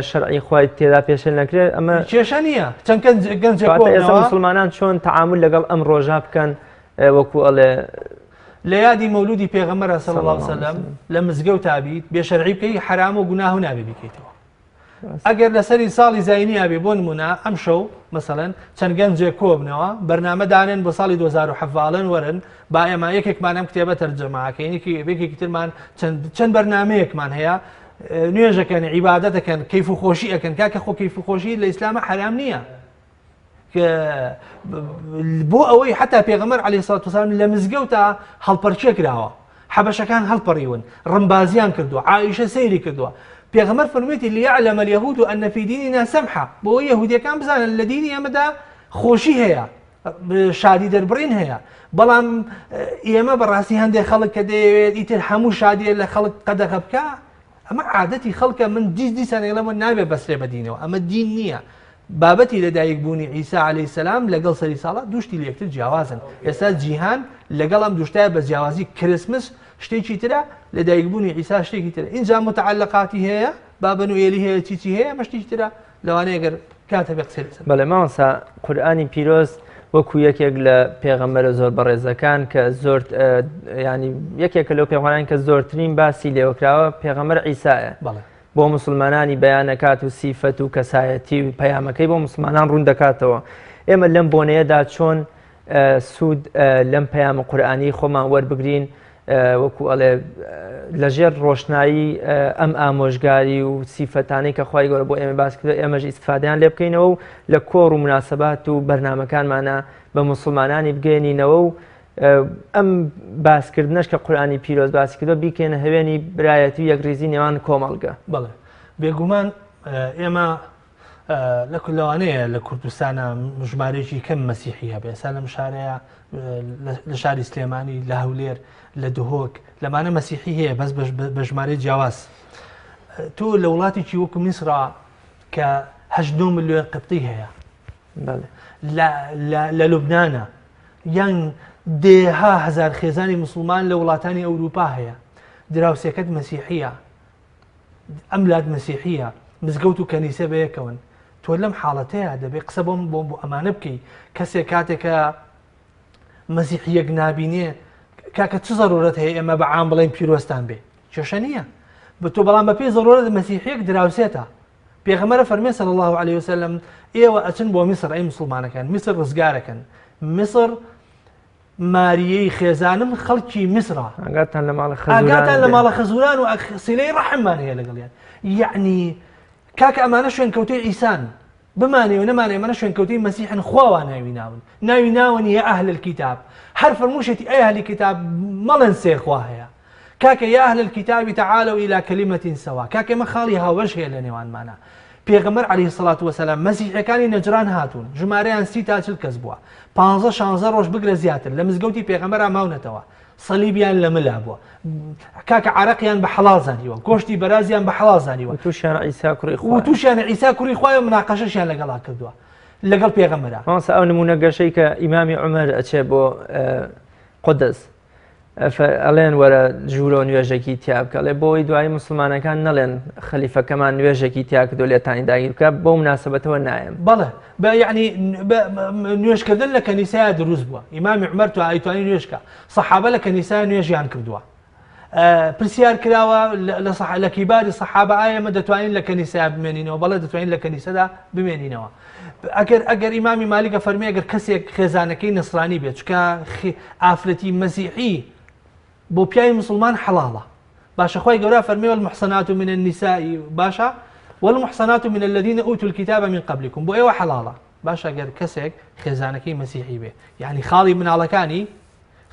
Speaker 1: شەرعی خوای تێدا پێشێل نەکرێت ئەمە
Speaker 2: کێشە نییە چەند گەنج گەنجێک
Speaker 1: کەواتە ئێستا موسڵمانان چۆن تەعامول لەگەڵ ئەم ڕۆژە بکەن وەکو ئەڵێ
Speaker 2: لە یادی مەولودی پێغەمبەر صلی الله علیه وسلم لە مزگەوتا بیت بێ شەرعی بکەی حرام و گوناه و نابێ بیکەیتەوە ئەگەر لەسەری ساڵی زینی ئابێ بۆ نمونە ئەم شەو مەسەلەن چەند گەنجێک کۆبنەوە بەرنامە دانێن بۆ ساڵی 2017 وەرن با ئێمە یەکێکمان ئەم کتێبە تەرجەماکەین یەکێکی ترمان چەند بەرنمەیەکمان هەیە نوێژەکەن عیبادەتەکەن کەیف و خۆشی ئەکەن کاکە خۆ کەیف و خۆشی لە ئیسلامە حرام نییە بۆ ئەوەی حتا پێغەمەر علی سات وسلام لە مزگەوتە هەڵپەرچێ کراوە حەبەشەکان هەڵپەڕیون ڕمبازیان کردووە عیشە سەیری کردووە پێغەمەر فەرموویەتی ليعلم اليهود أن في ديننا سمحة بۆ یەهودیەکان بزانن لە دینی ئێمەدا خۆشی هەیە شادی دەربڕین هەیە بەڵام ئێمە بەڕاستی هەندێک خەڵک کە دەیەوێت ئیتر هەموو شادیە لە خەڵک قەدەغە بکە ئەمە عادەتی خەڵکە من دیس دیسان ئێڵەمە نابێ بەسرێ بەدینەوە ئەمە دین نییە بابەتی لەدایک بوونی عیسا عليه سلام لەگەڵ سەری ساڵە دوشتی لە یەکتر جیاوازن ئێستا جیهان لەگەڵ ئەم دوشتای بە جیاوازی کریسمس شتێکی ترە لەدایک بوونی عیسا شتێکی ترە اینجا متعلقاتی هەیە بابە نوێلی هەیە چی چی هەیە ئەمە شتێکی ترە لەوانەیە گەر کات هەبێ قسەی لەسەر
Speaker 1: بەڵێ مامۆستا قورئانی پیرۆز وەکو یەکێک لە پێغەمبەرە زۆر بەڕێزەکان کە زۆر ینی یەکێکە لەو پێغەمبەران کە زۆرترین باسی لێوەکراوە پێغەمبەر عیسایە
Speaker 2: بەڵێ
Speaker 1: بۆ مسلمانانی بەیانەکات و سیفەت و کەسایەتی و پەیامەکەی بۆ مسلمانان ڕوون دەکاتەوە ئێمە لەم بۆنەیەدا چۆن سوود لەم پەیامە قورئانی خۆمان وەربگرین وەکو ئەڵێ لەژێر ڕۆشنایی ئەم ئامۆژگاری و سیفەتانەی کە خوای گەورە بۆ ئێمە باس کردو ئێمەش ئیسفادەیان لێ بکەینەوە و لە کۆڕ و مناسبات و بەرنمەکانمانە بە مسلمانانی بگەێنینەوە و ئەم باسکردنەش کە قورآانی پیرۆز باسی کردو بیکەینە هەوێنی برایەتی و یەکریزی نێوان کۆمەڵگە.
Speaker 2: بەڵێ بێگومان ئێمە لە لەوانەیە لە کوردستانە ژمارەیەکی کەم مەسیحی هەبێ ئێستا لەم شارەیە لە شاری سلێمانی لە هەولێر لە دهۆک لەمانە مەسیحی هەیە بەس بە ژمارەی جیاواز تۆ لە وڵاتێکی وەکو میسرا کە 9 ملیۆن قبطی هەیە لە لوبناە یان دێها هزار خێزانی مسلمان لە وڵاتانی ئەوروپا هەیە دراوسێکەت مەسیحیە ئەم لات مەسیحیە مزگەوت و کەنیسە بەیەکەوەن تۆ لەم حاڵەتەیە دەبێ قسە بۆم بۆم بۆ ئەمانە بکەی کەسێک کاتێکە مەسیحیەک نابینێ کاکە چ زەرورەت هەیە ئێمە بە عام بڵێن پیرۆستان بێ کێشە نییە بە تۆ بەڵام بە پێی زەرورەت مەسیحیەک دراوسێتە پێغەمبەرە فەرمێ صلی الله عليه وسلم ئێوە ئەچن بۆ میسر ئەی مسلمانەکان میسر ڕزگارەکەن میسر ماریەی خێزانم خەڵکی میسرە.
Speaker 1: ئاگاتان لە ماڵە خەزوران
Speaker 2: ئاگاتان لە ماڵە خەزوران و سیلەی ڕەحممان هەیە لەگەڵیان یعنی کاکە ئەمانە شوێنکەوتەی عیسان بمانێ و نەمانێ ئەمانە شوێنکەوتەی مەسیحن خواوا ناوی ناون ناوی ناون یا ئەهل الکتاب هەر فەرمووشێتی ئەی ئەهلی کتاب مەڵێن سێ خوا هەیە کاکە یا اهل الکتاب تعالوا الی کلمە سوا کاکە ئێمە خاڵی هاوبەش هەیە لە نێوانمانا پێغەمبەر علیه الصلاة والسلام مەسیحەکانی نەجران هاتوون ژمارەیان 30 تا 40 کەس بووە 15 16 ڕۆژ بگرە زیاتر لە مزگەوتی پێغەمبەرا ماونەتەوە سەلیبیان لە ملا بووە کاکە عرەقیان بە حەڵاڵ زانیوە گۆشتی بەرازیان بە حەڵاڵ زانیوە
Speaker 1: وتوشیان عیسا کوڕی خوا
Speaker 2: وتوشیان عیسا کوڕی خوایە مناقەشەشیان لەگەڵا کردووە لەگەڵ پێغەمبەرا
Speaker 1: مامۆستا ئەو نمونە گەشەی کە ئیمامی عومەر ئەچێ بۆ قودس ئەڵێن وەرە ژوورەوە نوێژێکی تیا بکە ئەڵێ بۆی دوایی مسلمانەکان نەڵێن خەلیفەکەمان نوێژێکی تیا کردو لێتانی داگیر بکە بۆ مناسبەتەوە نایەم.
Speaker 2: بەڵێ بە یعنی نوێژکردن لە کەنیسەیە دروست بووە ئیمامی عومەر تو ئەیتوانی نوێژکە سەحابە لە کەنیسە نوێژیان کردووە پرسیار کراوە لە کیباری سەحابە ئایا ئێمە دەتوانین لە کەنیسەیا بمێنینەوە بەڵێ دەتوانین لە کەنیسەدا بمێنینەوە ئەگەر ئەگەر ئیمامی مالیکە فەرمی ئەگەر کەسێک خێزانەکەی نەسرانی بێت چکە ئافرەتی مەسیحی بۆ پیاوی موسڵمان حەڵاڵە. باشە خوای گەورە فەرمی والمحصنات من النساء باشە والمحصنات من الذين اوتوا الكتاب من قبلكم بۆ ئێوە حەڵاڵە. باشە گەر کەسێک خێزانەکەی مەسیحی بێ یعنی خاڵی مناڵەکانی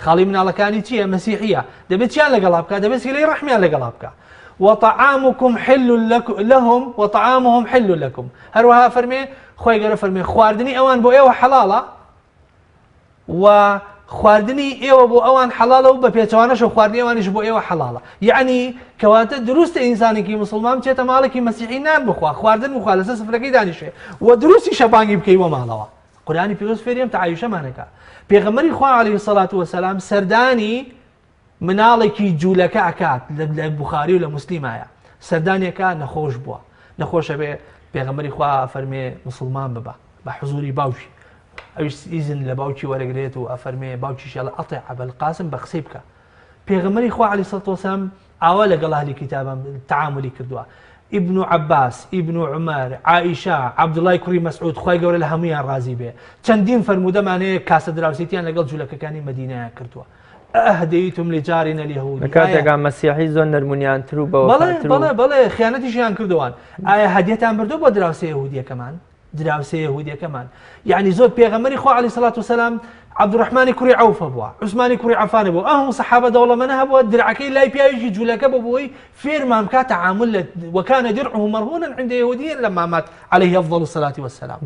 Speaker 2: خاڵی مناڵەکانی چییە مەسیحیە دەبێت چیان لەگەڵا بکە دەبێت سیلەی ڕەحمیان لەگەڵا بکە وطعامكم حل لهم وطعامهم حل لكم هەروەها فەرمێ خۆی گەورە فەرمێ خواردنی ئەوان بۆ ئێوە حەڵاڵە و خواردنی ئێوە بۆ ئەوان حەڵاڵە و بە پێچەوانەشەوە خواردنی ئەوانیش بۆ ئێوە حەڵاڵە یەعنی کەواتە دروستە ئینسانێکی موسڵمان بچێتە ماڵێکی مەسیحی نان بخوا خواردن بخوا لەسەر سفرەکەی دانیشێ و دروستیشە بانگی بکەی بۆ ماڵەوە قورئانی پیرۆز فێری ئەم تەعایوشەمانەکا پێغەمبەری خوا عەلەیهی سەڵات وەسەلام سەردانی مناڵێکی جوولەکە ئەکات لە بوخاری و لە موسلیمایە سەردانێکە نەخۆش بووە نەخۆشە بێ پێغەمبەری خوا فەرمێ مسلمان ببە بە حزوری باوکی ئەویش ئیزن لە باوکی وەرەگرێت و ئەفەرمێ باوکیشی ئەڵێ ئەطع ئەبا القاسم بە قسەی بکە پێغەمبەری خوا عەلەیهی سڵات وەسەلام ئاوا لەگەڵ ئەهلی کیتابان تەعامولی کردووە ئیبن عەباس ئیبن عومەر عائیشە عەبدوڵای کوڕی مەسعود خوای گەورە لە هەموویان ڕازی بێ چەندین فەرموودەمان هەیە کاسە دراوسێتیان لەگەڵ جوولەکەکانی مەدینەیان کردووە أهديتم لجارنا اليهودي
Speaker 1: لە کاتێکا مەسیحی زۆر نەرمونیانتر و بەوەفاتر
Speaker 2: بەڵێ بەڵێ خیانەتیشیان کردووان ئایا هەدیەتان بردو بۆ دراوسێ یەهودیەکەمان دراوسێ یەهودیەکەمان یعنی زۆر پێغەمبەری خوا عەلەیهی سەڵات وسەلام عەبدوڕەحمانی کوڕی عەوف هەبووە عوسمانی کوڕی عەفان هەبووە ئەم هەموو سەحابە دەوڵەمەنە هەبووە درعەکەی لای پیاوێکی جوولەکە بۆ بۆی فێرمان بکات تعامل لە وكان درعه مرهونا عند يهودي لما مات عليه افضل الصلاة والسلام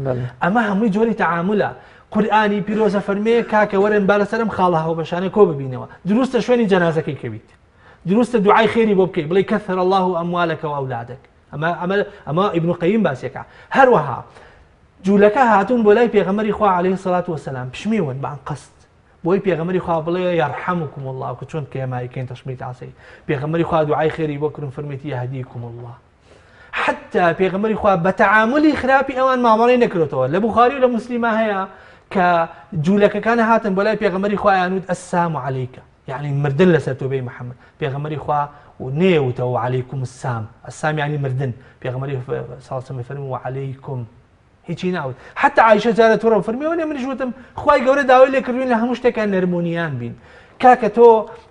Speaker 2: ئەمە هەمووی جۆری تعاملە قورئانی پیرۆزە فەرمێ کاکە وەرن با لەسەرم خاڵە هاوبەشانە کۆ ببینەوە دروستە شوێنی جەنازەکەی کەویت دروستە دوعای خێری بۆ بکەی بڵێ كثر الله اموالك واولادك ئەمە ئەمە ئەمە ئیبن قەیم باسیەکە هەروەها جوولەکە هاتوون بۆ لای پێغەمبەری خوا عەلەیهی سەڵات وەسەلام پشمیون بە ئەنقەست بۆی پێغەمبەری خوا بڵێ یەرحەمکم الله کە چۆن کە ئێمە ئەیکەین تەشمیت عەسەی پێغەمبەری خوا دوعای خێری بۆ کردن فەرمێتی یەهدیکم الله حتى پێغەمبەری خوا بە تەعاملی خراپی ئەوان مامەڵەی نەکردەوە لە بوخاری و لە موسلیمە هەیە کە جوولەکەکان هاتن بۆ لای پێغەمبەری خوایان وت السلام علیکە یەعنی مردن لەسەر تۆ بێی محمد پێغەمبەری خوا و نەیەوتەوە وعلیکم السام السام یعنی مردن پێغەمبەری صلی الله علیه فەرموو وعلیکم هیچی ناوت حتی عایشە جارە توڕە فەرمی وەنێ منیش وتم خوای گەورە داوای لێکردوین لە هەموو شتێکا نەرمونیان بین کاکە تۆ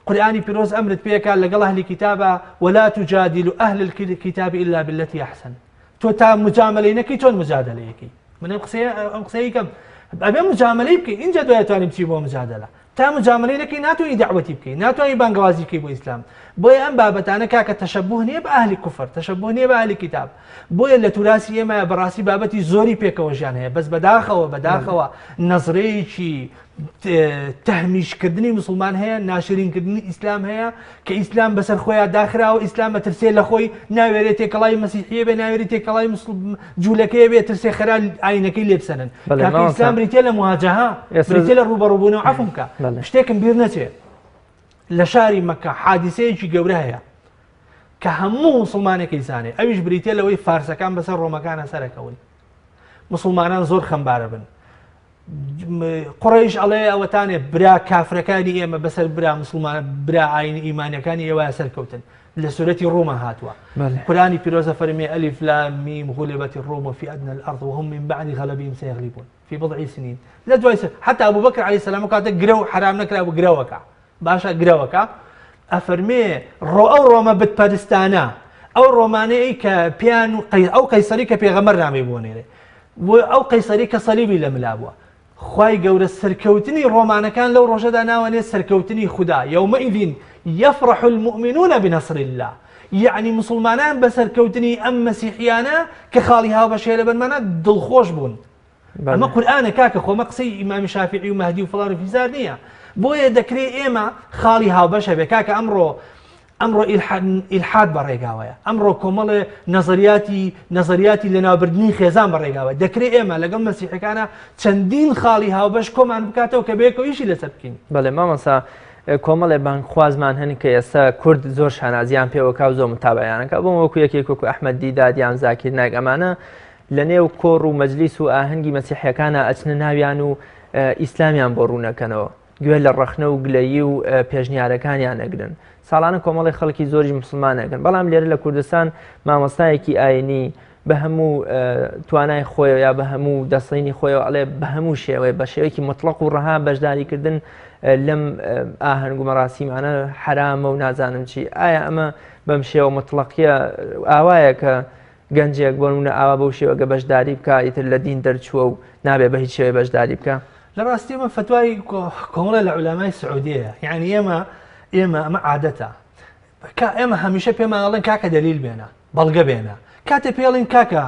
Speaker 2: قورئانی پیرۆز ئەمرت پێکا لەگەڵ ئەهلی کتابە ولا تجادل أهل الكتاب إلا بالتي أحسن تۆ تا مجاملەی نەکەی چۆن مجادلەیەکەی من ئەم قسەیە ئەم قسەی کەم ئەبێ مجاملەی بکەی اینجا دوای توانی بچی بۆ مجادلە تا مجاملەی نەکەی ناتوانی دەعوەتی بکەی ناتوانی بانگەوازی بکەی بۆ ئیسلام بۆیە ئەم بابەتانە کاکە تەشەبوه نییە بە ئەهلی کوفر تەشەبوه نییە بە ئەهلی کیتاب بۆیە لە توراسی ئێمە بەڕاستی بابەتی زۆری پێکەوە ژیان هەیە بەس بەداخەوە بەداخەوە نەزرەیەکی تەهمیشکردنی موسڵمان هەیە، ناشرینکردنی ئیسلام هەیە، کە ئیسلام بەسەر خۆیا داخراوە، ئیسلام ئەترسێ لە خۆی، ناوێرێ تێکەڵاوی مەسیحییە بێ، ناوێری تێکەڵاوی جوولەکەیە بێ، ترسێ خەرا ئاینەکەی لێ بسەنن. کاکە ئیسلام بریتیە لە مواجهە، بریتیە لە ڕووبەڕووبوونەوە. عەفوم بکە، شتێکم بیر نەچێ، لە شاری مەککە حادیسەیەکی گەورە هەیە کە هەموو موسڵمانێک ئەیزانێ، ئەویش بریتیە لەوەی فارسەکان بەسەر ڕۆمەکانە سەرەکەون، موسڵمانان زۆر خەمبارە بن. قوڕەیش ئەڵێ ئەوەتانێ برا کافرەکانی ئێمە بەسەر برا مسلمان برا ئاین ئیمانەکانی ئێوە سەرکەوتن لە سورەتی ڕوومە هاتووە قورانی پیرۆزە فەرمی ألف لام ميم غلبت الروم في أدنى الأرض وهم من بعد غلبهم سيغلبون في بضع سنين لە دوای حتى أبو بكر عليه السلام کاتە گرەو حرام نەکرا بوو گرەوەکە باشە گرەوەکە ئەفەرمێ ڕۆ ئەو ڕۆمە بتپەرستانە ئەو ڕۆمانەی کە پیان و ئەو قەیسەری کە پێغەمبەر نامەی بۆ نێرێ و ئەو قەیسەری کە سەلیبی لە ملا بووە خوای گەورە سەرکەوتنی ڕۆمانەکان لەو ڕۆژەدا ناوەنێ سەرکەوتنی خودا يومئذ يفرح المؤمنون بنصر الله یعنی مسلمانان بە سەرکەوتنی ئەم مەسیحیانە کە خاڵی هاوبەشەیە لەبەرمانە دڵخۆش بوون ئەمە قورئانە کاکە خۆ مە قسەی ئیمامی شافعی و مەهدی و فڵان و فیزار نییە بۆیە دەکرێ ئێمە خاڵی هاوبەش هەبێ کاکە ئەمڕۆ ئەمڕۆ ئیلحاد بە ڕێگاوەیە ئەمڕۆ کۆمەڵێ نەزەریاتی نەزەریاتی لەناوبردنی خێزان بە ڕێگاوە دەکرێ ئێمە لەگەڵ مەسیحەکانە چەندین خاڵی هاوبەش کۆمان بکاتەوە کە بەیەکەوە ئیشی لەسەر بکەین.
Speaker 1: بەڵێ مامۆستا کۆمەڵێ بانگخوازمان هەن کە ئێستا کورد زۆر شانازیان پێوەکا و زۆر متابعیانەکە بۆ وەکو یەکێک وەکو ئەحمەد دیداد یان زاکیر نایک ئەمانە لە نێو کۆڕ و مەجلیس و ئاهەنگی مەسیحیەکانا ئەچنە ناویان و ئیسلامیان بۆ ڕوونەکەنەوە، گوێ لە ڕەخنە و گلەیی و پێشنیارەکانیان ئەگرن. ساڵانە کۆمەڵی خەڵکی زۆریش موسڵمان ئەگرن. بەڵام لێرە لە کوردستان مامۆستایەکی ئاینی بە هەموو توانای خۆیەوە یا بە هەموو دەسڵینی خۆیەوە ئەڵێ بە هەموو شێوەیە بە شێوەیەکی مطلق و ڕەها بەشداریکردن لەم ئاهەنگ و مەراسیمانە حرامە و نازانم چی. ئایا ئەمە بەم شێوە مطلقیە ئاوایە کە گەنجێک بۆ نمونە ئاوا بەو شێوەگە بەشداری بکە ئیتر لە دین دەرچووە و نابێ بە هیچ شێوەیە بەشداری بکە؟
Speaker 2: لە ڕاستی ئەمە فەتوای کۆمەڵە لە عولەمای سعودیەیە. یعنی ئێمە ئەمە عادەتە. کە ئێمە هەمیشە پێمان ئەڵێن کاکە دەلیل بێنە، بەڵگە بێنە. کاتێ پێی ئەڵێن کاکە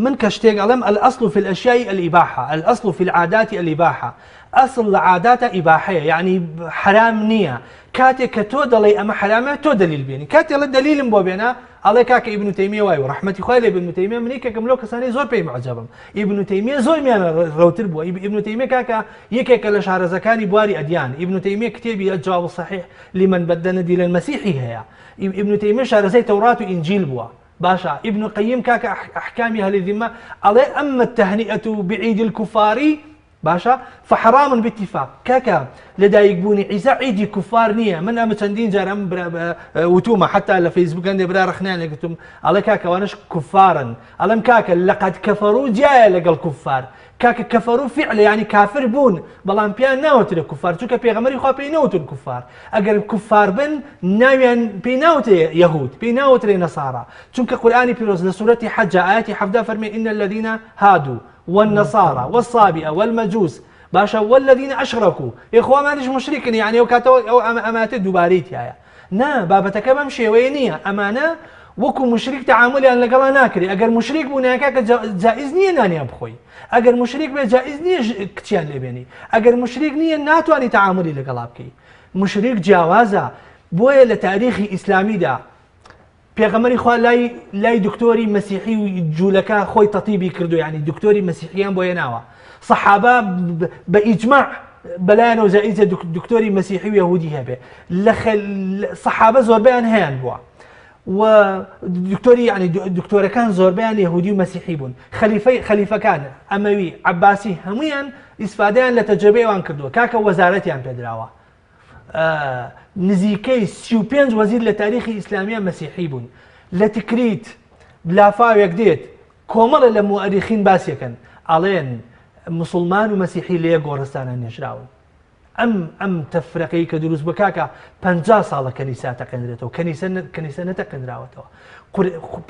Speaker 2: من کە شتێک ئەڵێم الأصل في الأشياء الإباحة، الأصل في العادات الإباحة، ئەسڵ لە عاداتە ئیباحەیە، یعنی حەرام نییە. کاتێک کە تۆ دەڵێی ئەمە حەرامە تۆ دەلیل بێنی. کاتێ ئەڵێ دەلیلم بۆ بێنە، ئەڵێ کاکە ئیبن تەیمیە وای و ڕەحمەتی خوای لێ ئیبن تەیمیە، من یەکێکم لەو کەسانەی زۆر پێی معجەبم. ئیبن تەیمیە زۆر میانە ڕەوتر بووە. ئیبن تەیمیە کاکە یەکێکە لە شارەزاکانی بواری ئەدیان. ئیبن تەیمیە کتێبی الجواب الصحیح لمن بدل دین المسیحی هەیە. ئیبن تەیمیە شارەزای تەورات و ئینجیل بووە. باشە ئیبن قەیم کاکە ئەحکامی ئەهلی ذمە ئەڵێ ئەمە التهنئة بعید الكفار باشە فحرام باتفاق. کاکە لەدایک بوونی عیسا عیدی کوفار نییە. من ئەمە چەندین جار ئەم وتومە حتا لە فەیسبوک هەندێ برا ڕەخنەیان لێگرتوم ئەڵێ کاکە ئەوانەش کوفارن. ئەڵێم کاکە لەقد کەفەرو جیایە لەگەڵ کوفار. کاکە کەفەرو فعلە یعنی کافر بوون، بەڵام پێیان ناوترێ کوفار، چونکە پێغەمبەری خوا پێی نەوتون کوفار. ئەگەر کوفار بن ناویان پێی ناوترێ یەهود، پێی ناوترێ نەسارا، چونکە قورئانی پیرۆز لە سورەتی حەجا ئاەتی 17 فەرمی إن الذين هادوا والنصارى والصابئة والمجوس باشە والذین أشركوا ئێخوامانیش مشریکن، یعنی ئەو کاتەوە ئەو ئەماتە دووبارەی تایە. نا بابەتەکە بەم شێوەیە نییە. ئەمانە وەکو مشریک تعاملیان لەگەڵا ناکرێ. ئەگەر مشریک بوو ناکا کە جائز نییە نانیان بخۆی، ئەگەر مشریک بێ جائز نییە کچیان لێبێنی، ئەگەر مشریک نییە ناتوانانی تعاملی لەگەڵا بکەی. مشریک جیاوازە. بۆیە لە تاریخی ئیسلامیدا پێغەمبەری خوا لای دکتۆری مەسیحی و جوولەکە خۆی تەتیبی کردو، یعنی دکتۆری مەسیحیان بۆ هێناوە. سەحابە بە ئیجماع بەلایەنەوە جائزە دکتۆری مەسیحی و یەهودی هەبێ. لە سەحابە زۆربەیان هەیان بووە و دکتۆری یعنی دکتۆرەکان زۆربەیان یەهودی و مەسیحی بوون. خەلیفەکان ئەمەوی عەباسی هەمویان ئیسفادەیان لە تەجربەی ئەوان کردووە. کاکە وەزارەتیان پێدراوە. نزیکەی 35 وەزیر لە تاریخی ئیسلامیە مەسیحی بوون. لە تکریت لافاوێک دێت کۆمەڵە لە موئەریخین باسیەکەن ئەڵێن مسلمان و مەسیحی لێ گۆڕستانە نێژراون. ئەم تەفرەقەی کە دروست بووە کاکە 50 ساڵە کەنیسا تەقێنرێتەوە، کەنیسە نەتەقێنراوەتەوە.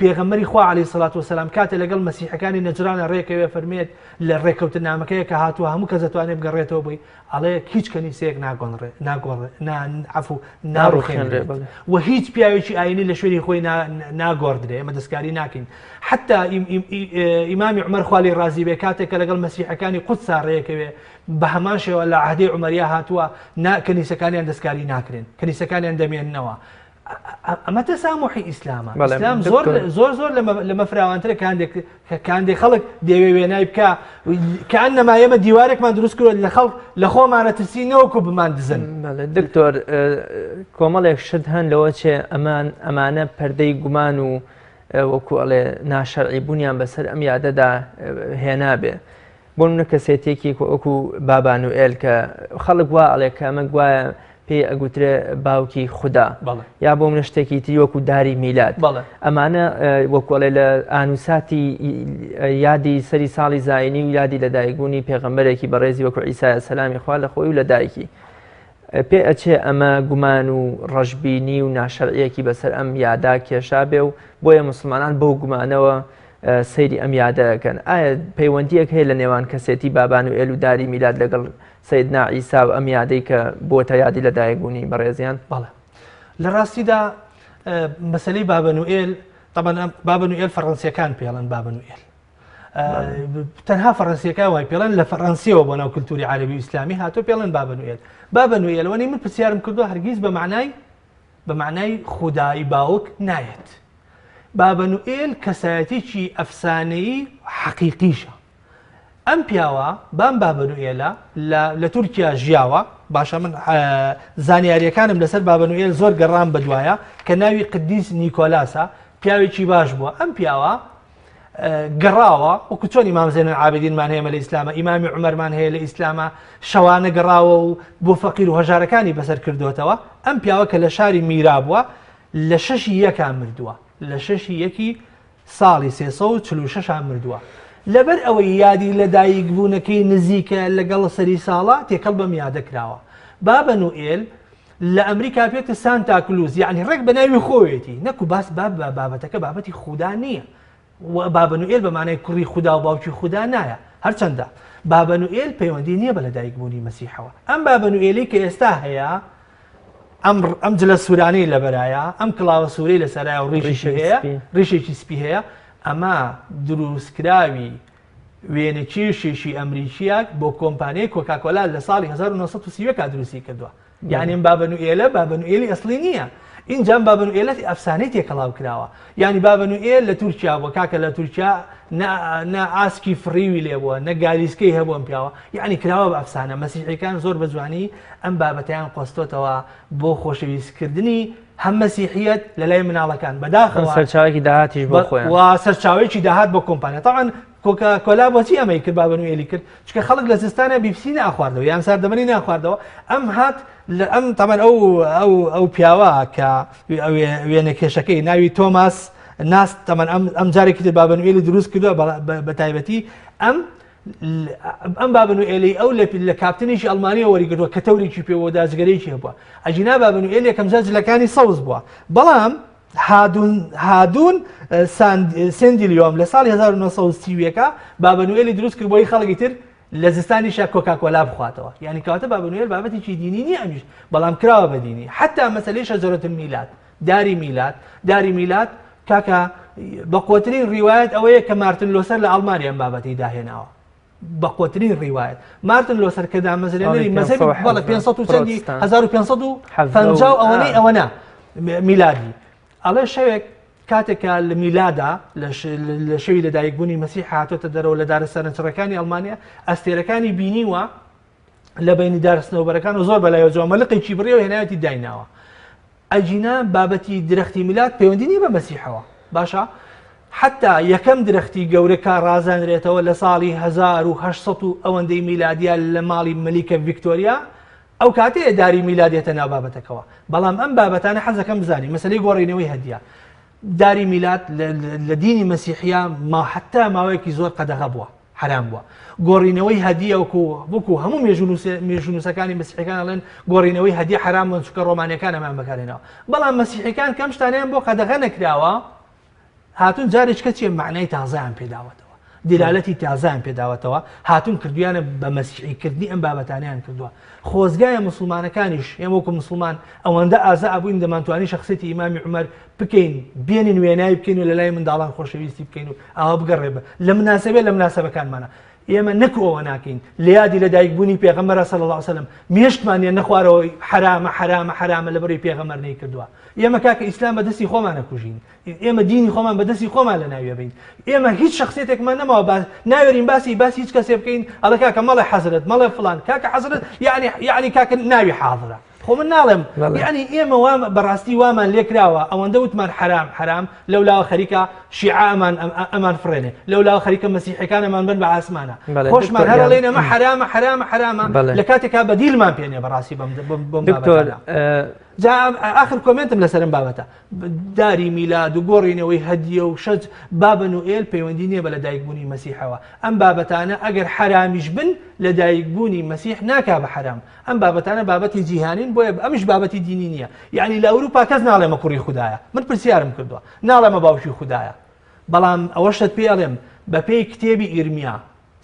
Speaker 2: پێغەمبەری خوا عەلەیهی سەڵات وەسەلام کاتێ لەگەڵ مەسیحەکانی نەجرانە ڕێکەوێ فەرمێت لە ڕێکەوتنامەکەیە کە هاتووە هەموو کەس دەتوانێت بگەڕێتەوە بۆی، ئەڵێ هیچ کەنیسەیەک عەفو، ناڕوخێنرێت و هیچ پیاوێکی ئاینی لە شوێنی خۆی ناگۆڕدرێ. ئێمە دەستکاری ناکەین. حتا ئیمامی عومەر خوا لێی ڕازی بێ کاتێک کە لەگەڵ مەسیحەکانی قودسا ڕێکەوێ بە هەمان شێوە لە عهدەی عومەریا هاتووە کەنیسەکانیان دەستکاری ناکرێن، کەنیسەکانیان دەمێننەوە. ئەمە تەسامحی ئیسلامە. ئیسلام زۆر زۆر زۆر لەمە فراوانترە. کاندێک خەڵک دەیەوێ وێنای بکا کە ئەنەما ئێمە دیوارێکمان دروست کردووە لە خەڵک لە خۆمانە ترسی نەوەکو بمان دزن.
Speaker 1: دکتۆر کۆمەڵێک شت هەن لەوە چێ ئەمانە پەردەی گومان و وەکو ئەڵێ ناشەرعی بوونیان بەسەر ئەم یادەدا هێنابێ. بۆ نمونە کەسێتێکی وەکو بابا نوئێل کە خەڵک وا ئەڵێ کە ئەمە گوایە پێی ئەگوترێ باوکی خودا، یا بۆ منە شتێکی تری وەکو داری میلاد. ئەمانە وەکوڵێ لە ئانوساتی یادی سەری ساڵی زایینی و یادی لەدایکبوونی پێغەمبەرێکی بەڕێزی وەکو عیسای سەلامی خوا لە خۆی و لە دایکی پێ ئەچێ ئەمە گومان و ڕەشبینی و ناشەرعیەکی بەسەر ئەم یادا کێشا بێ و بۆیە مسلمانان بەو گومانەوە سەیری ئەم یادە ئەکەن. ئایا پەیوەندیەک هەیە لە نێوان کەسێتی بابان و ئێل و داری میلاد لەگەڵ سەیدنا عیسا و ئەم یادەی کە بۆتە یادی لەدایکبوونی بەڕێزیان؟
Speaker 2: بەڵێ لە ڕاستیدا مەسەلەی بابە نوئێل، طبعا بابە نوئێل فەڕەنسیەکان پێڵن بابە نوئێل، تەنها فەڕەنسیەکان وای پێڵن، لە فەڕەنسیەوە بۆ ناو کللتوری عەرەبی و ئیسلامی هاتۆ پێڵن بابە نوئێل. بابە نوئێل وەنی من پرسیارم کردو هەرگیز بە معنای خودایی باوک نایەت. بابە نوئێل کەسایەتێکی ئەفسانەیی حەقیقیشە. ئەم پیاوە بام بابە نوئێلە لە تورکیا ژیاوە. باشە من زانیاریەکانم لەسەر بابە نوئێل زۆر گەڕام بەدوایە کە ناوی قدیس نیکۆلاسە، پیاوێکی باش بووە. ئەم پیاوە گەڕاوە وەکو چۆن ئیمام زێن العابدینمان هەیە لە ئیسلامە، ئیمامی عومەرمان هەیە لە ئیسلامە، شەوانە گەڕاوە و بۆ فەقیر و هەژارەکانی بەسەر کردوێتەوە. ئەم پیاوە کە لە شاری میرا بووە لە شەشی یەکا مردووە، لە شەشی یەکی ساڵی 346 مردووە. لەبەر ئەوەی یادی لەدایکبوونەکەی نزیکە لەگەڵ سەری ساڵا تێکەڵ بەم یادە کراوە. بابە نوئێل لە ئەمریکا پێتە سانتا کلوز یەعنی ڕێک بە ناوی خۆیەتی نەکو باس باب بە بابەتەکە بابەتی خودا نییە و بابە نوئێل بە مانای کوڕی خودا و باوکی خودا نایە هەرچەندە بابە نوئێل پەیوەندی نییە بە لەدایکبوونی مەسیحەوە ئەم بابە نوئێلی کە ئێستا هەیە ئەم ئەم جلە سوورانەی لەبەرایە ئەم کڵاوە سوورەی لەسەرایە و ڕیشێکی هەیە ڕیشێکی سپی هەیە ئەمە دروستکراوی وێنەکێشێکی ئەمریکییە بۆ کۆمپانیای کۆکاکۆلا لە ساڵی 1930 دروستی کردووە. یعنی ئەم بابە نوئێلە بابە نوئێلی ئەسڵی نییە. ئینجا ئەم بابە نوئێلە ئەفسانەی تێکەڵاو کراوە. یعنی بابە نوئێل لە تورکیا بووە کاکە لە تورکیا نە ئاسکی فڕیوی لێ بووە نە گالیسکەی هەبوو ئەم پیاوە یعنی کراوە بە ئەفسانە. مەسیحیەکان زۆر بە جوانی ئەم بابەتەیان قۆستۆتەوە بۆ خۆشەویستکردنی هەم مەسیحیەت لە لای مناڵەکان بەداخەوە
Speaker 1: سەرچاوێکی داهاتیش بۆ خۆیان
Speaker 2: و سەرچاوەیەکی داهات بۆ کۆمپانیا تاوان کۆکا کۆلا بۆچی ئەمەی کرد بابە نوێلی کرد چکە خەڵک لە زستانە بیپسی ناخواردەوە یان ساردەمەنی ناخواردەوە ئەم هات لە ئەم تەمەن ئەو ئەو ئەو پیاوە کە وێنە کێشەکەی ناوی تۆماس ناس تەمەن ئەم ئەم جارێکی تر بابە نوێلی دروست کردووە بە تایبەتی ئەم ئەم بابە نوئێلی ئەو لە کاپتنێکی ئەڵمانیەوە وەریگرتووە کە تەورێکی پێوە داجگەرێکی هەبووە ئەگینا بابە نوئێل یەکەم جار جلەکانی سەوز بووە بەڵام هادون هادون سندیلیۆم لە ساڵی 1930 بابە نوئێلی دروست کرد بۆی خەڵکی تر لە زستانیشا کۆکاکۆلا بخواتەوە یعنی کەواتە بابە نوئێل بابەتێکی دینی نییە ئەمیش بەڵام کراوە بە دینی حتا مەسەلەی شەجەرەت میلاد داری میلاد داری میلاد کاکە بەقوەترین ڕیوایەت ئەوەیە کە مارتن لۆسەر لە ئەڵمانیا ئەم بابەتەی داهێناوە بەقوەترین ڕیوایەت مارتن لۆسەر کە دامەزرێنەری مەزهەبی بەڵێ 500 و چەندی 1550 و ئەوەنەی ئەوەنە میلادی ئەڵێ شەوێک کاتێک کە لە میلادا لە شەوی لەدایکبوونی مەسیح هاتۆتە دەرەوە لە دارە سەرنجڕەکانی ئەڵمانیا ئەستێرەکانی بینیوە لە بینی دارە سنەوبەرەکان و زۆر بەلایەوە جوامە لقێکی بڕیەوە هێناوێتی دایناوە ئەگینا بابەتی درەختی میلاد پەیوەندی نیە بە مەسیحەوە باشە حتا یەکەم درەختی گەورە کا ڕازانرێتەوە لە ساڵی 1970 و ئەوەندەی میلادیا لە ماڵی مەلیکە ڤیکتۆریا ئەو کاتەیە داری میلاد دێتە ناو بابەتەکەوە بەڵام ئەم بابەتانە حەزەکەم بزانی مەسلەی گۆڕینەوەی هەدیە داری میلاد لە دینی مەسیحیا ما حتا ماوەیەکی زۆر قەدەغە بووە حەرام بووە گۆڕینەوەی هەدیە وەکو وەکو هەموو مێژوونووسەکانی مەسیحەکان ئەڵێن گۆڕینەوەی هەدیە حەرام بوون چونکە ڕۆمانیەکان ئەمان بەکارهێناوە بەڵام مەسیحەکان کەم شتانیان بۆ قەدەغە نەکراوە هاتون جارێککە چیە معنای تازەیان پێداوەتەوە دیلالەتی تازیان پێداوەتەوە هاتون کردویانە بە مەسیحیکردنی ئەم بابەتانیان کردووە خۆزگایە مسلمانەکانیش ئێمە وەکو مسلمان ئەوەندە ئازا ئەبووین دەمانتوانی شخصێتی ئیمامی عومەر بکەین بێنین وێنای بکەین و لەلای منداڵان خۆشەویستی بکەین و ئاوا بگەڕێ بە لە مناسبێ لە مناسبەکانمانە ئێمە نەکو ئەوە ناکەین لە یادی لەدایک بوونی پێغەمبەر صلی الله علیه وسلم مێشکمان یە نەخوارەوە حرامە حرامە حرامە لەبەری پێغەمبەر نەیکردووە ئێمە کاکە ئیسلام بە دەستی خۆمان ئەکوژین ئێمە دینی خۆمان بە دەستی خۆمان لە ناویە بین ئێمە هیچ شخصیتێکمان نەماوە باس ناوێرین باسی باسی هیچ کەسێ بکەین ئەڵێ کاکە مەڵێ حەزرەت مەڵێ فلان کاکە حەزرەت یعنی یعنی کاکە ناوی حاضرە خۆ من ناڵێم یعنی ئێمە وام بەڕاستی وامان لێکراوە ئەوەندە وتمان حرام حرام لەولاوە خەریکە شیعە ئەمان ئەمان فڕێنێ لەولاوە خەریکە مەسیحەکان ئەمان بن بە ئاسمانە خۆشمان هەر ئەڵێن ئەمە حرامە حرامە حرامە لە کاتێکا بەدیلمان پێنێ بەڕاستی بەم
Speaker 1: دکتۆر
Speaker 2: جا ئاخر کۆمێنتم لەسەرم بابەتە داری میلاد و گۆڕینەوەی هەدیە و شەج بابە نوئێل پەیوەندی نییە بە لەدایکبوونی مەسیحەوە ئەم بابەتانە ئەگەر حەرامیش بن لەدایکبوونی مەسیح ناکا بە حەرام ئەم بابەتانە بابەتی جیهانین بۆیە ئەمیش بابەتی دینی نییە یعنی لە ئەوروپا کەس ناڵێمە کوڕی خودایە من پرسیارم کردووە ناڵێمە باوکی خودایە بەڵام ئەوەشت پێ ئەڵێم بەپێی کتێبی ئیرمیا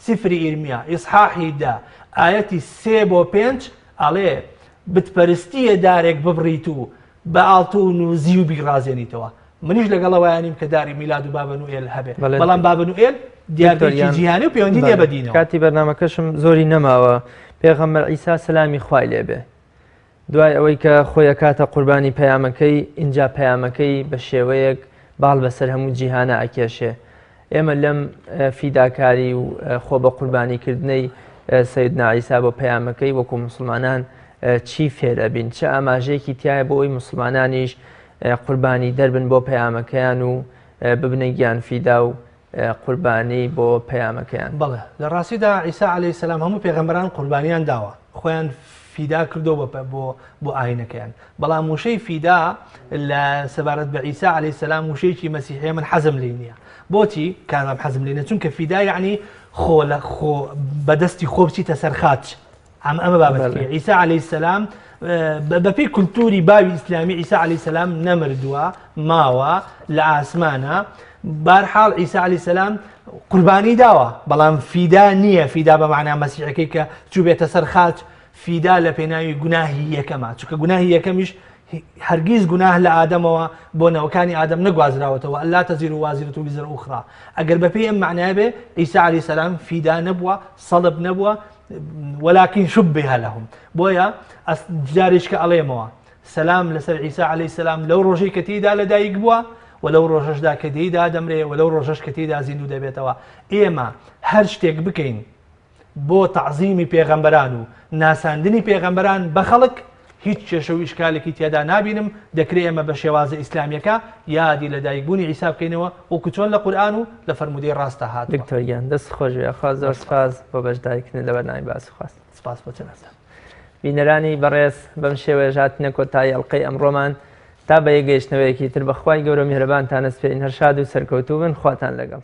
Speaker 2: سفری ئیرمیا ئیسحاحی دە ئایەتی سێ بۆ پێنج ئەڵێ بتپەرستیە دارێک ببڕیت و بە ئاڵتون و زیو بیڕازێنیتەوە منیش لەگەڵ ئەوەیا نیم کە داری میلاد و بابە نوئێل هەبێ بەڵام بابە نوئێل دیاردەیەکی جیهانی و پەیوەندی نییە بە دینەوە.
Speaker 1: کاتی بەرنامەکەشم زۆری نەماوە پێغەمبەر عیسا سەلامی خوای لێ بێ دوای ئەوەی کە خۆی ئەکاتە قوربانی پەیامەکەی ئینجا پەیامەکەی بە شێوەیەک باڵ بەسەر هەموو جیهانە ئەکێشێ ئێمە لەم فیداکاری و خۆ بە قوربانی کردنەی سەیدنا عیسا بۆ پەیامەکەی وەکو موسڵمانان چی فێر ئەبین چ ئاماژەیەکی تایە بۆ ئەوی موسڵمانانیش قوربانی دەربن بۆ پەیامەکەیان و ببنە گیان فیدا و قوربانی بۆ پەیامەکەیان.
Speaker 2: بەڵێ لە ڕاستیدا عیسا عەلەیهی سەلام هەموو پێغەمبەران قوربانیان داوە خۆیان فیدا کردو بۆ بۆ ئاینەکەیان. بەڵام وشەی فیدا لە سەبارەت بە عیسا عەلەیهی سەلام وشەیەکی مەسیحیە من حەزم لێی نییە. بۆچی کازم حەزم لێ نییە؟ چونکە فیدا یعنی خۆ لە خۆ بەدەستی خۆ بچیتە سەر خاچ. ئەم ئەمە بابەتەکەی عیسا عەلەیهی سەلام بەپێی کولتوری باوی ئیسلامی عیسا عەلەیهی سەلام نەمردووە ماوە لە ئاسمانە بارحاڵ عیسا عەلەیهی سەلام قوربانی داوە بەڵام فیدا نییە فیدا بە معنا مەسیحەکەی کە چوو بێتە سەر خاچ فیدا لە پێناوی گوناهی یەکەمە چونکە گوناهی یەکەمیش هەرگیز گوناه لە ئادەمەوە بۆ نەوەکانی ئادەم نەگوازراوەتەوە ألا تزر وازرة وزر أخرى ئەگەر بەپێی ئەم معنای بێ عیسا عەلەیهی سەلام فیدا نەبووە سەڵب نەبووە ولكن شبه لهم بۆیە جارێکە ئەڵێمەوە سەلام لەسەر عیسا عەلەیهی سەلام لەو ڕۆژەی کە تێیدا لەدایک بووە و لەو ڕۆژەشدا کە تێیدا دەمرێ و لەو ڕۆژەش کە تێیدا زیندوو دەبێتەوە. ئێمە هەر شتێک بکەین بۆ تەعزیمی پێغەمبەران و ناساندنی پێغەمبەران بە خەڵک هیچ کێشە و ئیشکالێکی تێدا نابینم، دەکرێ ئێمە بە شێوازە ئیسلامیەکە یادی لەدایکبوونی عیسا بکەینەوە وەکو چۆن لە قورئان و لە فەرموودەی ڕاستدا هاتووە.
Speaker 1: دکتۆر گیان دەست خۆش بێ خوا زۆر سپاس بۆ بەشداریکردن لە بەرنامەی باس و خواست.
Speaker 2: سپاس بۆ جەنابتان.
Speaker 1: بینەرانی بەڕێز بەم شێوەیەش هاتینە کۆتایی ئەڵقەی ئەمڕۆمان تا بە یەکگەیشتنەوەیەکی تر بە خوای گەورە و میهرەبانتان ئەسپێرین هەر شاد و سەرکەوتوو بن خواتان لەگەڵ.